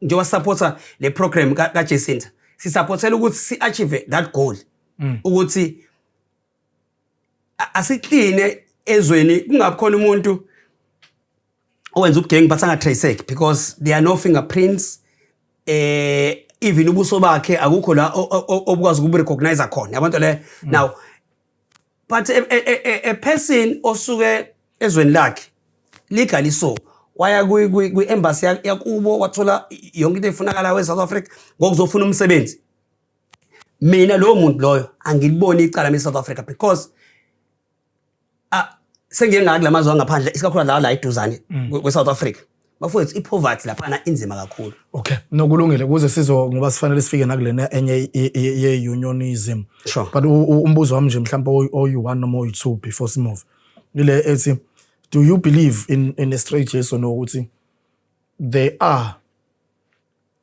njengoba supporta le program ka Jacinta, sisupportela ukuthi si achieve that goal, ukuthi asikline ezweni, kungabi khona umuntu owenza ubugengu but angatraceki, because there are no fingerprints, even ubuso bakhe akukho la obukwazi ukuburecognize khona, yabo nto le. Now, but a person osuke ezweni lakhe legally, so waya kwi-embassy yakubo, wathola yonke into efunakalayo e-South Africa ngokuzofuna umsebenzi, mina lowo muntu loyo angiliboni icala mina e-South Africa, because sengiye ngaka kulamazwe angaphandle, isikakhulu la eduzane kwe-South Africa, bafowethu, i-poverty laphana inzima kakhulu. Okay, nokulungile ukuze sizo, ngoba sifanele sifike nakulena enye ye-unionism. But umbuzo wami nje mhlawumbe oyi-1 noma oyi-2 before simove. Ile ethi, do you believe in a straight yes or no ukuthi there are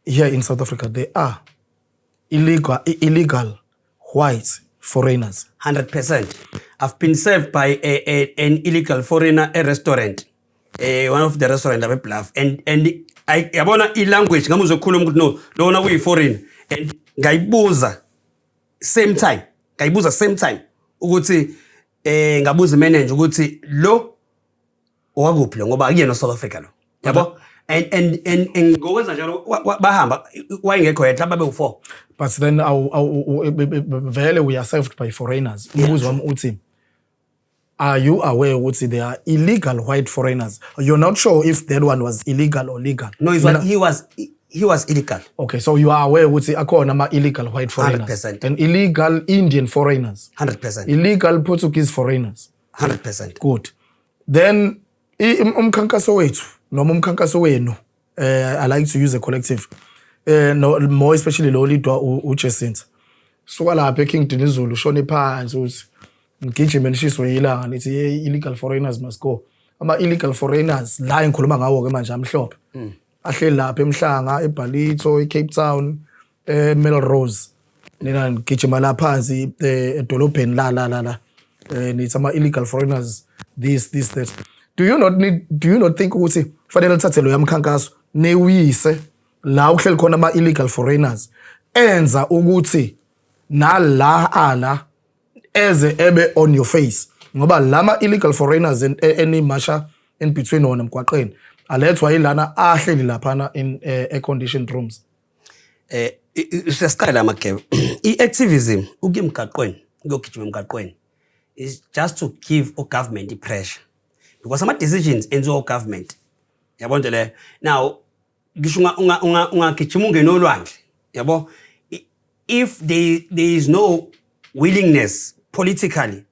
here in South Africa, there are illegal white foreigners? 100%. I've been served by an illegal foreigner, a restaurant, one of the restaurant lapha eBluff, and yabona i-language ngamuzwe ukukhuluma ukuthi no, lona kuyi-foreign, and ngayibuza same time, ngayibuza same time ukuthi ngabuza imanager ukuthi lo owakuphi lo, ngoba akuyena South Africa lo, yabo, and ngokwenza njalo bahamba, wayengekho yedwa, babe u4. But then vele we are served by foreigners. Umbuzo wami uthi Are you aware ukuthi there are illegal white foreigners? You're not sure if that one was illegal or legal? No, he was illegal. Okay, so you are aware ukuthi akhona ama-illegal white foreigners 100%. and illegal Indian foreigners, 100%. illegal Portuguese foreigners. 100%. Good. Then umkhankaso wethu noma umkhankaso wenu, I like to use a collective, no, more especially lo leadwa uJacinta, suka lapha eKing Dinizulu, ushone phansi uthi ngigijime nishiswe ilanga, nithi, "Hey, illegal foreigners must go." Ama illegal foreigners la engikhuluma ngawo ke manje amhlophe ahleli lapha eMhlanga, eBallito, eCape Town, eMelrose. Nina ngigijima la phansi edolobheni la nithi ama illegal foreigners this, this, that. Do you not think ukuthi kufanele lithathe lo yamkhankaso niwuyise la ukuhleli khona ama illegal foreigners, enza ukuthi nala ala eze ebe on your face, ngoba lama illegal foreigners enimasha in between wona emgwaqeni alethwa yilana ahleli laphana in air conditioned rooms? Siyasiqala, Mageba. I-activism, ukuya emgaqweni, ukuyogijima emgaqweni, is just to give u-government i-pressure, because ama-decisions enziwa u-government, yabo nto leyo. Now ngisho ungagijima ungene olwandle, yabo, if there is no willingness politically,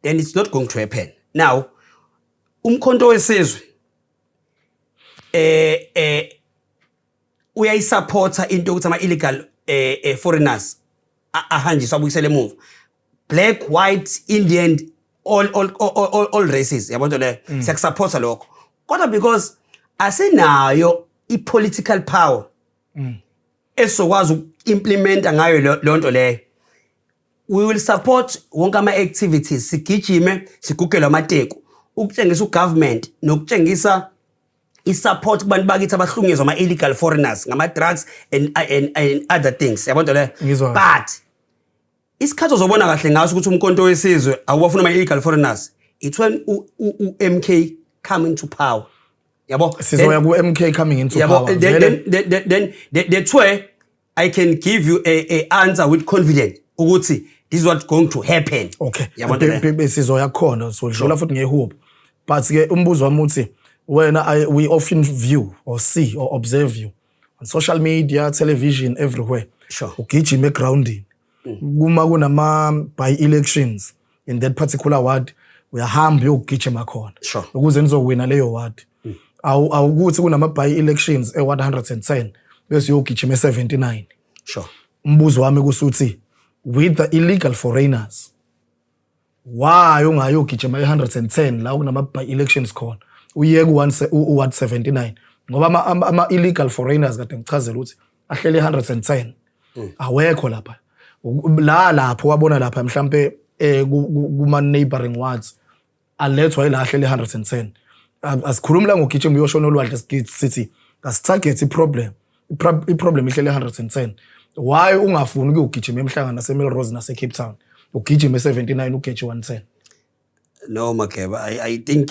then it's not going to happen. Now Umkhonto weSizwe uyayisupporta into yokuthi ama-illegal foreigners ahanjiswe, abuyisele emuva, black, white, Indian, all races, yabo nto leyo. Siyakusupporta lokho, kodwa because asinayo i-political power esizokwazi uku-implementa ngayo leyo nto leyo, we will support wonke ama-activities, sigijime, sigugelwe amateku, ukutshengisa ugovernment nokutshengisa i-support kubantu bakithi abahlukunyezwa ama-illegal foreigners ngama-drugs and other things, yabo nto leyo. Ngizwa. But isikhathi ozobona kahle ngaso ukuthi Umkhonto weSizwe awubafuna ama-illegal foreigners, it's when u-MK come into power, yabo. Sizoya ku-MK coming into Yabo, power. then, Vele. then that's where I can give you a answer with confidence ukuthi this is what's going to happen. Yabo nto leyo. Sizoya khona, sodlula futhi ngehubo, but ke umbuzo wami uthi wena, we often view or see or observe you on social media, television, everywhere. Ugijima egroundini kuma kunama by elections in that particular ward, uyahamba uyogijima khona ukuze nizowina leyo ward. Awukuthi kunama by elections e110 bese uyogijima e79. Umbuzo wami kusuthi, with the illegal foreigners, why ungayogijima e110 la kunama by elections khona, uye ku ward 79? Ngoba ama illegal foreigners kade ngichazela ukuthi ahlele 110 awekho lapha. La lapho wabona lapha mhlambe kuma neighboring wards alethwa ila ahlele 110. Asikhulumi la ngogijima uyoshona olwandle, sithi asitarget i-problem. I-problem ihlele 110. Why ungafuni ukuyogijima eMhlanga nase-Melrose nase-Cape Town, ugijime 79, ugeje 110? No, Mageba, I think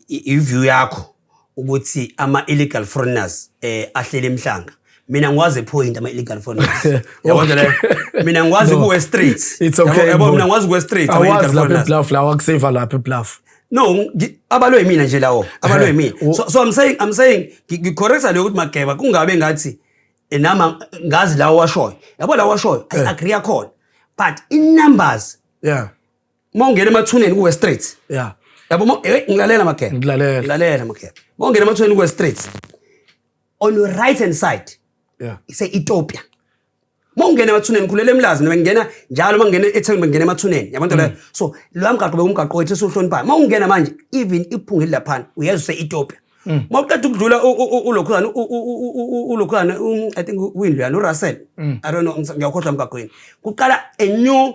i-view yakho ukuthi ama illegal foreigners ahlele eMhlanga. Mina ngikwazi point ama illegal foreigners. Yabo nto leyo. Mina ngikwazi No. ku West Street. It's okay. Yabo, mina ngikwazi ku West Street ama Awazi illegal lapha foreigners. eBluff la, wakuseva lapha eBluff. No, abalwe yimina nje lawo. Abalwe yimina. So I'm saying ngicorrecta leyo ukuthi, Mageba, kungabe ngathi nama ngazi lawo washoyo. Yabo, lawo washoyo I agree yakhona. But in numbers, mawungena emathuneni ku West Street. Yabo, ngilalela, Mageba. Ngilalela. Ngilalela, Mageba. Mawungena emathuneni ku West Street, on your right hand side ise Ethiopia. Mawungena emathuneni, khulele eMlazi, mina ngingena njalo mangena eThekwini, bengena emathuneni. Yabo nto leyo. So lo mgaqo bekumgaqo wethu esiwuhloniphayo. Mawungena manje, even iphunga elilaphana uyezwa use Ethiopia. Mawuqeda ukudlula ulokhuzana ulokhuzana, I think uyindlu yani uRussell. I don't know, ngiyakhohlwa emgaqweni. Kuqala a new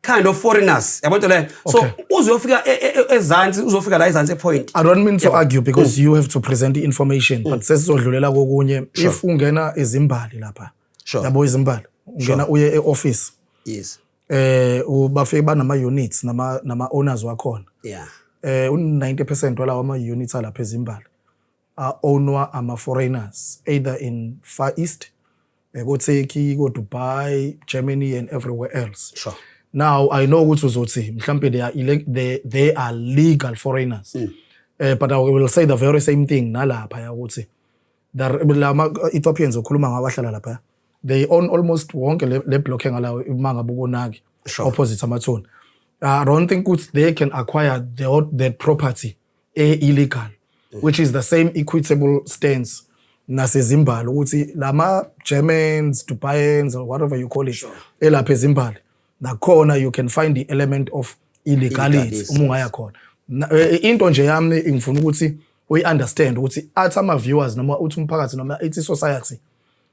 kind of foreigners. Yabo nto leyo. So uzofika ezansi, uzofika la ezansi epoint. I don't mean to argue because you have to present the information, but sesizodlulela kokunye. If ungena eZimbali lapha, yabo, iZimbali, ungena uye e-office, bafike banama units nama owners wakhona. U90% walawo ama units alapha eZimbali are ownwa ama foreigners, either in Far East, ko Turkey, ko Dubai, Germany and everywhere else. Now I know ukuthi uzothi mhlambe they are legal foreigners. But I will say the very same thing nalapha ya ukuthi lama Ethiopians okhuluma ngawo ahlala lapha, they own almost wonke le block engalawo uma ngabe ukonaki opposite amathuna. I don't think ukuthi they can acquire that property illegal, which is the same equitable stance nasezimbali ukuthi lama Germans, Dubaians or whatever you call it elapha ezimbali nakhona you can find the element of illegality Illegality. Uma ungaya khona. Into nje yami ngifuna ukuthi uyi-understand ukuthi athi ama-viewers noma uthi umphakathi noma ithi society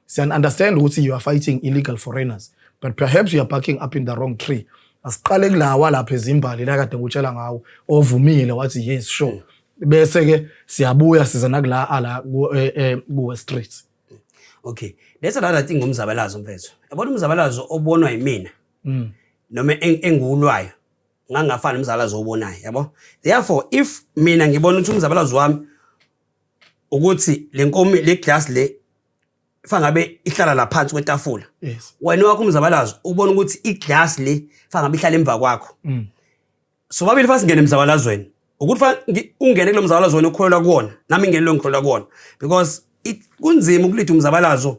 siyan understand ukuthi you are fighting illegal foreigners, but perhaps you are barking up in the wrong tree. Asiqale kulawa lapha ezimbali la kade ngutshela ngawo ovumile wathi yes, sure, bese ke siyabuya siza nakula ala ku Street. Okay, that's another thing ngomzabalazo, mfethu. Yabona, umzabalazo obonwa yimina noma engiwulwayo ngangafani nomzabalazo obonayo, yabo. Therefore, if mina ngibona ukuthi umzabalazo wami ukuthi le nkomi, le glass le fangabe ihlala la phansi kwetafula, wena wakho umzabalazo ubona ukuthi iglass le fangabe ihlala emva kwakho, sobabili fa singene emzabalazweni ukuthi ungene kulo mzabalazo wena ukholelwa kuwona, nami ngene lo ngikholelwa kuwona, because kunzima ukulida umzabalazo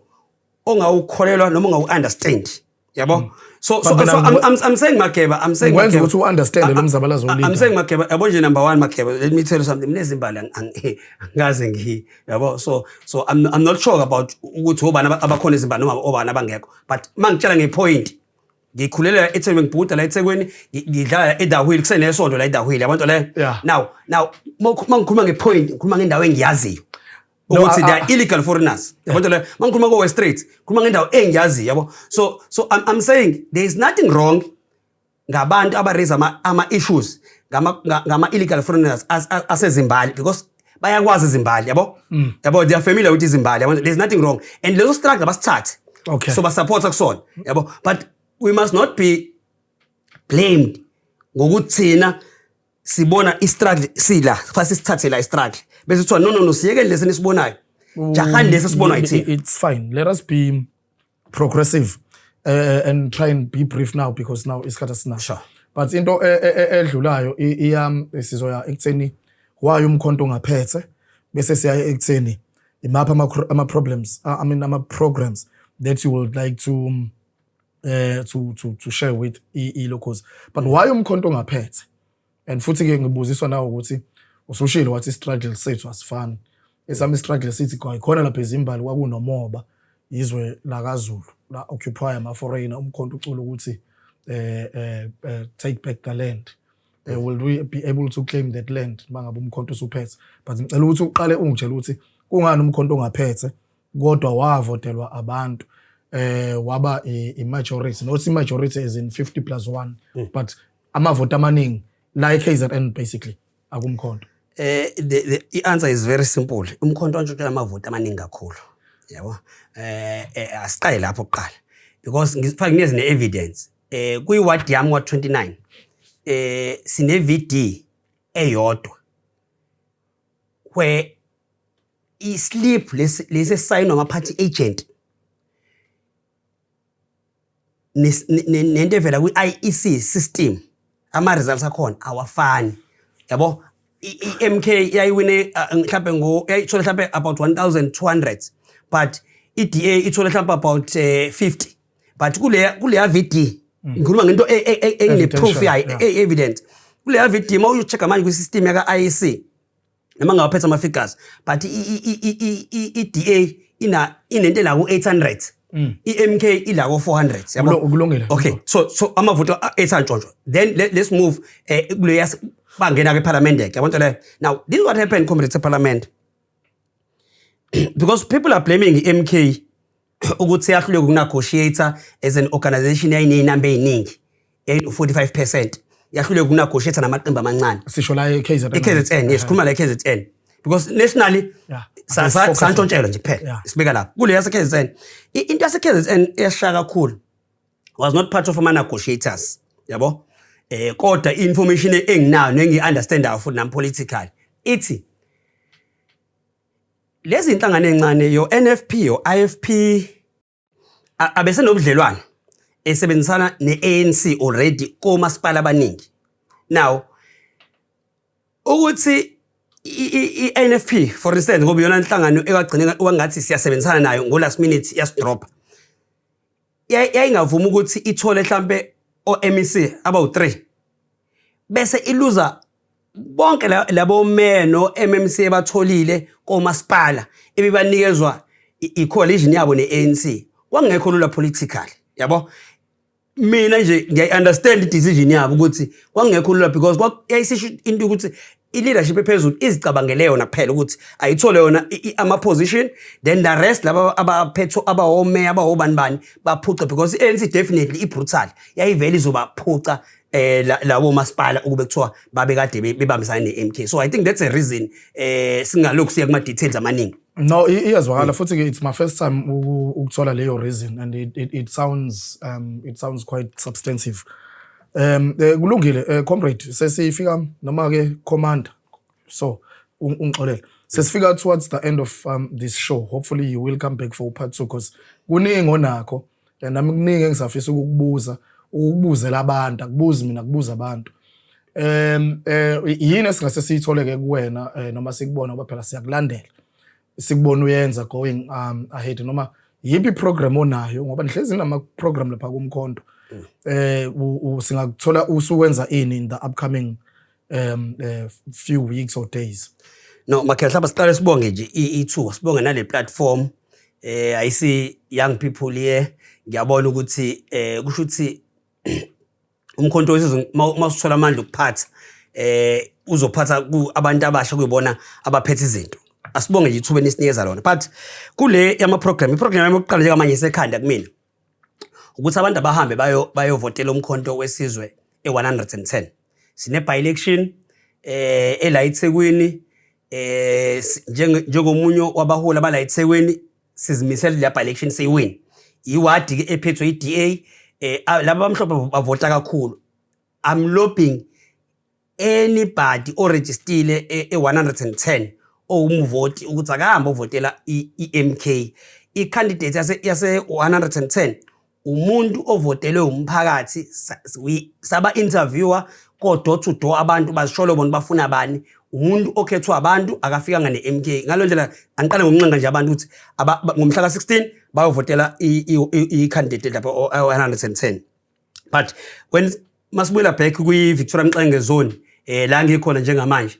ongawukholelwa noma ongawu-understand, yabo. So, But so mina I'm saying, Mageba, I'm saying, Ngikwenza Mageba, ukuthi u-understand lo mzabalazo I'm olida. saying, Mageba, yabo nje, number one, Mageba, let me tell you something. Mina ezimbali angikaze yabo. So I'm not sure about ukuthi obani abakhona ezimbali noma obani abangekho, but mangitshela ngepoint, ngikhulela eThekwini, ngibhuda la eThekwini, ngidlala eDahwili, kusenesonto la eDahwili, yabo nto leyo. Now mangikhuluma ngepoint, ngikhuluma ngendawo engiyaziyo No, ukuthi they are illegal foreigners, yabo nto leyo. Mangikhuluma ko West Street, ngikhuluma ngendawo engiyaziyo, yabo. So I'm saying there is nothing wrong ngabantu aba-raise ama issues ngama illegal foreigners asezimbali because bayakwazi izimbali, yabo, they are familiar with izimbali, yabo. There's nothing wrong and leso struggle basithathe, so basupporta kusona, yabo, but we must not be blamed ngokuthi thina sibona i-struggle sila fanele sisithathe la i-struggle bese kuthiwa, "No, no, no, siyekeni lesi enisibonayo, jahani lesi esibonwa yithina." It's fine. Let us be progressive and try and be brief now because now isikhathi asinaso. But into edlulayo iyam sizoya ekutheni why umkhonto ungaphethe, bese siya ekutheni imaphi ama problems, I mean ama programs that you would like to share with i-locals. But why umkhonto ungaphethe? And futhi ke ngibuziswa nawe ukuthi usushilo wathi struggle sethu asifani. Esami struggle sithi khona lapha ezimbali kwakunomoba, izwe lakaZulu la occupy ama foreigner, umkhonto ucula ukuthi take back the land. Will we be able to claim that land mangabe umkhonto usuphethe? But ngicela ukuthi uqale ungitshele ukuthi kungani umkhonto ungaphethe kodwa wavotelwa abantu waba i-majority, not i-majority as in 50 plus 1, but amavoti amaningi la e-KZN basically akumkhonto. The answer is very simple. Umkhonto wantshontsha amavoti amaningi kakhulu. Yabo. Asiqale lapho kuqala. Because ngifake nginikeze ne-evidence. Kuyi-ward yami wa 29. Sine VD eyodwa. Where i-slip lesi esayinwa ama-party agent nento evela kwi-IEC system, ama results akhona awafani, yabo. I-MK yayiwine mhlambe ngo yayithola mhlambe about 1200, but i-DA ithole mhlambe about 50, but kuleya VD, ngikhuluma ngento engine proof Evidential, yayo, evidence kuleya VD, uma uyo-check manje kwi-system yaka IEC noma ngawaphethe ama-figures, but i-DA ina inento ela ku-800, i-MK ila ko-400, yabo. Kulungile. Okay, so amavoti ethantshontshwa. Then let's move kuleya bangena ke eParliament ke, yabona leyo. Now this is what happened, comrades, eParliament, because people are blaming i-MK ukuthi yahluleka ukunegotiate as an organization yayineyinamba eziningi, yayi-45%, yahluleka ukunegotiate namaqembu amancane. Sisho la e-KZN. E-KZN, yes, khuluma la e-KZN because nationally santshontshelwa nje kuphela. Sibeka lapho kule yase-KZN. Into yase-KZN eyashaya kakhulu was not part of ama-negotiators, yabo, kodwa i-information enginayo nengiyi-understandayo futhi nami politically ithi lezi inhlangano encane, yo NFP, yo IFP, abesenobudlelwane Esebenzisana ne-ANC already komasipala abaningi. Now ukuthi i-NFP, for instance, ngoba iyona inhlangano ekagcine wangathi siyasebenzisana nayo, ngo last minute yasidrop, yayingavuma ukuthi ithole mhlambe o-MEC abawu-3 bese iluza bonke labo mayor no-MMC ebatholile komasipala ebebanikezwa i-coalition yabo ne-ANC. Kwangekho lula politically, yabo. Mina nje ngiyayi-understand i-decision yabo ukuthi kwangekho lula because yayisisho into ukuthi i-leadership ephezulu izicabangele yona kuphela ukuthi ayithole yona ama-position, then the rest laba abaphethe, abawomeya, abawobani bani, baphuce, because i-ANC definitely i-brutal, yayivele izobaphuca labo masipala ukube kuthiwa babekade bebambisane ne-MK. So I think that's a reason, singalokhu siya kuma-details amaningi. No, iyazwakala futhi ke. It's my first time ukuthola leyo reason and it sounds quite substantive. Kulungile, comrade, sesifika noma ke commander. So ungixolele. Sesifika towards the end of this show. Hopefully you will come back for part 2 because kuningi onakho and nami kuningi engisafisa ukukubuza, ukubuzela abantu, akubuzi mina, kubuza abantu. Yini esingase siyithole ke kuwena noma sikubona, ngoba phela siyakulandela, sikubona uyenza going ahead, noma yiphi program onayo, ngoba nihlezi nama program lapha kuMkhonto, singakuthola usuwenza ini in the upcoming few weeks or days? No, makhe mhlawumbe siqale sibonge nje ithuba, sibonge nale platform. I see young people here. Ngiyabona ukuthi kusho ukuthi uMkhonto Wesizwe uma usuthola amandla okuphatha, uzophatha abantu abasha kuyibona abaphethe izinto. Asibonge nje ithuba enisinikeza lona. But kule yama program, iprogram yami yokuqala njengamanje isekhanda kumina ukuthi abantu abahambe bayovotela uMkhonto Wesizwe e-110. Sine by election ela eThekwini. Njengomunye wabaholi abala eThekwini, sizimisele la by election siyiwin. Iwadi ke ephethwe iDA, laba abamhlophe bavota kakhulu. I'm lobbying anybody oregistile e-110 owumvoti ukuthi akahambe ovotela i-MK. I-candidate yase 110 umuntu ovotelwe umphakathi. Saba interviewer ko door to door, abantu bazisholo bona bafuna bani. Umuntu okhethwa abantu, akafikanga ne-MK. Ngalo ndlela angiqale ngokuncenga nje abantu ukuthi ngomhla ka-16 bayovotela i-candidate lapho 110. But when masibuyela back kwi-Victoria Mxenge zone, la ngikhona njengamanje,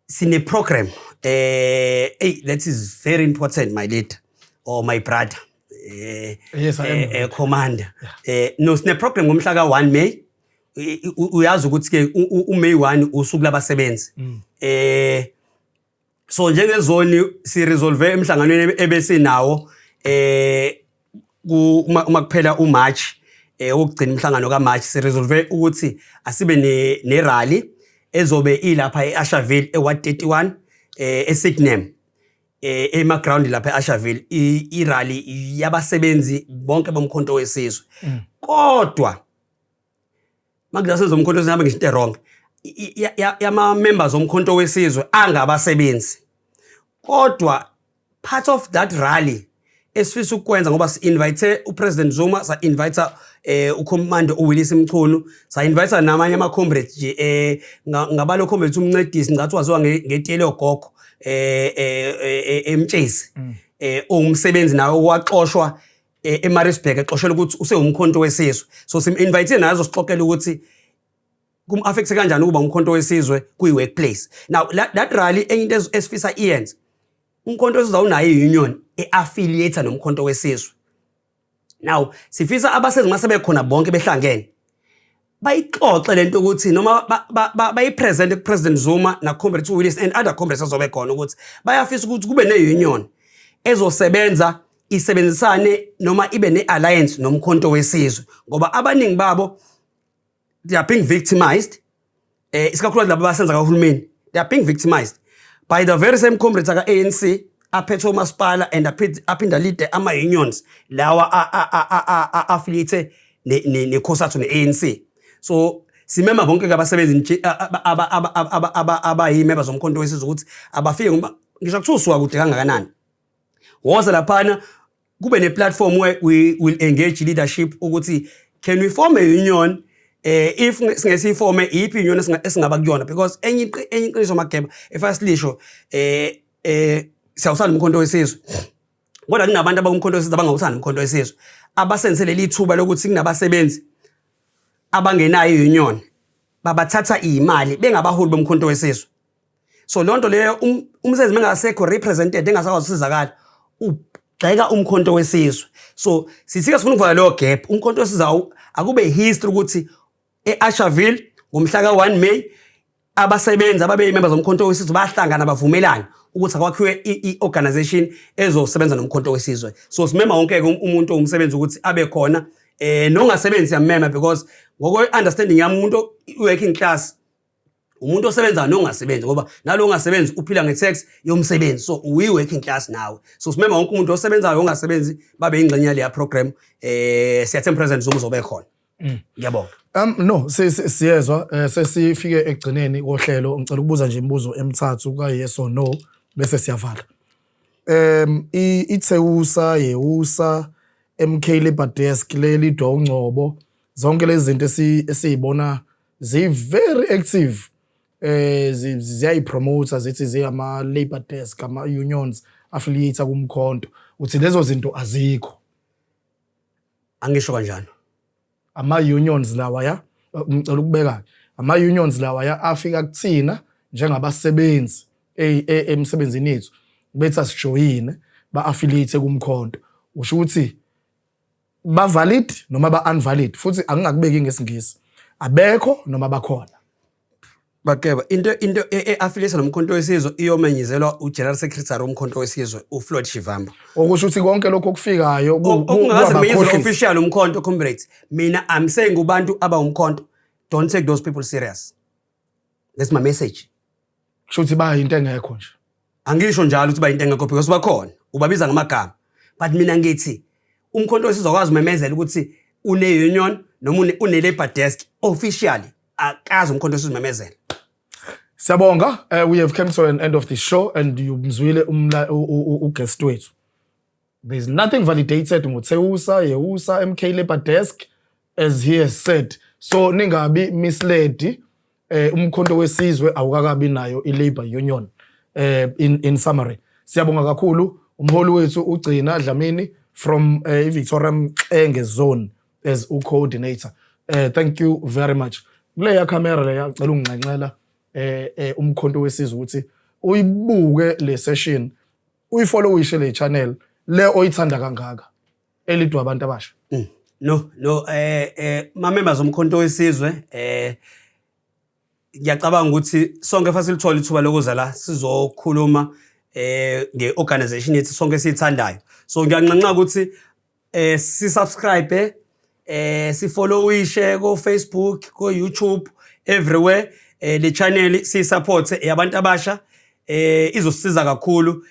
sine program, hey, that is very important, my leader or my brother, Yes, I am. Commander, no, sine program ngomhla ka-1 May. Uyazi ukuthi ke uMay 1 usuku labasebenzi. So njengezoni siresolve emhlanganweni ebesinawo uma kuphela uMarch, wokugcina umhlangano kaMarch, siresolve ukuthi asibe ne rally ezobe ilapha eAshaville, eWard 31, eSignem, ema ground lapha eAshaville, i rally yabasebenzi bonke boMkhonto Wesizwe. Kodwa makuzasenza uMkhonto Wesizwe ngabe ngisho into wrong, yama members oMkhonto Wesizwe angabasebenzi. Kodwa part of that rally esifisa ukwenza, ngoba si-invite uPresident Zuma, sa-invite uCommander uWillies Mchunu, sa-invite namanye ama-comrades nje, ngabalo comrades umncedisi ngathi waziwa ngetiyele yogogo eMtshezi, owumsebenzi nawe owaxoshwa eMaritzburg, exoshelwa ukuthi usewuMkhonto Wesizwe. So sim-invite nazo sixoxele ukuthi kum-affect kanjani ukuba uMkhonto Wesizwe kwi-workplace. Now that rally, enye into esifisa iyenze, uMkhonto Wesizwe awunayo i-union e-affiliate noMkhonto Wesizwe. Now sifisa abasebenzi mase bekhona bonke behlangene bayixoxe lento ukuthi noma bayipresent kuPresident Zuma na Comrade Willis and other comrades azobe khona ukuthi bayafisa ukuthi kube ne-union ezosebenza, isebenzisane noma ibe ne-alliance noMkhonto Wesizwe, ngoba abaningi babo they are being victimized, isikakhulukazi laba abasenza kahulumeni. They are being victimized by the very same comrades aka ANC aphethe umasipala and aphinda lead ama unions lawa affiliate ne COSATU ne ANC. So simema bonke ke abasebenzi nje abayi members zoMkhonto Wesizwe ukuthi abafike, ngoba ngisho kuthiwa usuka kude kangakanani, woza laphana. Kube ne-platform where we will engage leadership ukuthi can we form a union, if singesiforme iphi union esingaba kuyona, because enye iqiniso, Mageba, efasilisho siyawuthanda Umkhonto Wesizwe, kodwa kunabantu abakumkhonto wesizwe abangawuthandi Umkhonto Wesizwe, abasenzele leli thuba lokuthi kunabasebenzi abangenayo i-union, babathatha imali bengabaholi boMkhonto Wesizwe. So lonto leyo, umsebenzi mengasekho represented, engasakwazi ukusizakala, ugxeka Umkhonto Wesizwe. So sithi sifuna ukuvala leyo gap. Umkhonto Wesizwe akube history ukuthi e-Asherville ngomhla ka-1 May abasebenzi ababeyi-member zoMkhonto Wesizwe bahlangana, bavumelana ukuthi akwakhiwe i-organization ezosebenza noMkhonto Wesizwe. So simema wonke-ke umuntu owumsebenzi ukuthi abe khona, nongasebenzi siyamema, because ngokwe-understanding yami umuntu working class umuntu osebenzayo nongasebenzi, ngoba nalo ongasebenzi uphila nge-tax yomsebenzi, so uyi-working class nawe. So simema wonke umuntu osebenzayo, ongasebenzi, babe yingxenye yaleya program. Siyathemba President Zuma uzobe khona. Ngiyabonga. No, siyezwa, sesifike ekugcineni kohlelo. Ngicela ukubuza nje imibuzo emithathu ka yes or no bese siyavala. ITEUSA, YEUSA, MK Labor Desk leli Dongcobo, zonke lezi zinto esizibona zi very active, ziyayipromote, zithi ziyama labor desk, ama unions affiliate kuMkhonto, uthi lezo zinto azikho? Angisho kanjalo. Ama unions lawa ya, ngicela ukubeka, ama unions lawa ya afika kuthina njengabasebenzi emsebenzini yethu, bethi asijoyine, ba affiliate kuMkhonto, usho ukuthi ba valid noma ba unvalid? Futhi angingakubeki ngesiNgisi, abekho noma bakhona? Bakeba, into e-affiliate noMkhonto Wesizwe iyomenyezelwa uGeneral Secretary woMkhonto Wesizwe, uFloyd Shivambu. Okusho ukuthi konke lokho okufikayo Okungakaze kumenyezelwe kuwabakhohlisi. Official uMkhonto, comrades, mina I'm saying kubantu abawumkhonto, don't take those people serious. That's my message. Kusho ukuthi bayinto engekho nje. Angisho njalo ukuthi bayinto engekho, because bakhona, ubabiza ngamagama, but mina ngithi uMkhonto Wesizwe akwazi umemezela ukuthi une-union noma une-labor desk officially. Akazi uMkhonto Wesizwe umemezela. Siyabonga. We have come to an end of the show and umzwile uguest wethu. There's nothing validated ngoTEUSA, YEUSA, MK Labor Desk, as he has said. So ningabi misled, uMkhonto Wesizwe awukakabi nayo i-labor union. In summary. Siyabonga kakhulu umholi wethu uGcina Dlamini from Victoria Mxenge zone as u-coordinator. Thank you very much. Kuleya camera leya, ngicela unginxenxela uMkhonto Wesizwe ukuthi uyibuke le session, uyifollowishe le channel le oyithanda kangaka elidwa abantu abasha. No, ma members oMkhonto Wesizwe, ngiyacabanga ukuthi sonke fasilithola ithuba lokuza la sizokhuluma ngeorganization yethu sonke esiyithandayo. So ngiyanxenxa ukuthi si subscribe, si followishe ko Facebook, ko YouTube, everywhere. Le channel si support yabantu abasha, izosisiza kakhulu.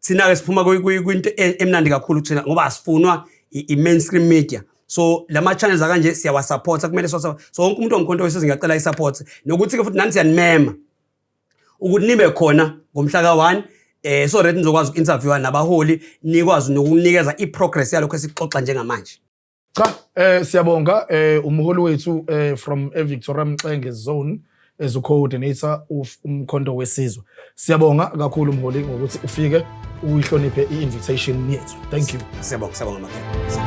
Thina ke siphuma kwinto emnandi kakhulu thina, ngoba asifunwa i-mainstream media, so lama channels akanje siyawasupporta, kumele so so wonke umuntu oMkhonto Wesizwe ngiyacela i-support, nokuthi ke futhi nani siyanimema ukuthi nibe khona ngomhla ka-1, so that nizokwazi uku-interviewa nabaholi, nikwazi nokunikeza i-progress yalokho esikuxoxa njengamanje. Cha, siyabonga umholi wethu from eVictoria Mxenge zone as a coordinator of uMkhonto Wesizwe. Siyabonga kakhulu mholi ngokuthi ufike uyihloniphe i-invitation yethu. Thank you. Siyabonga, siyabonga, Makela.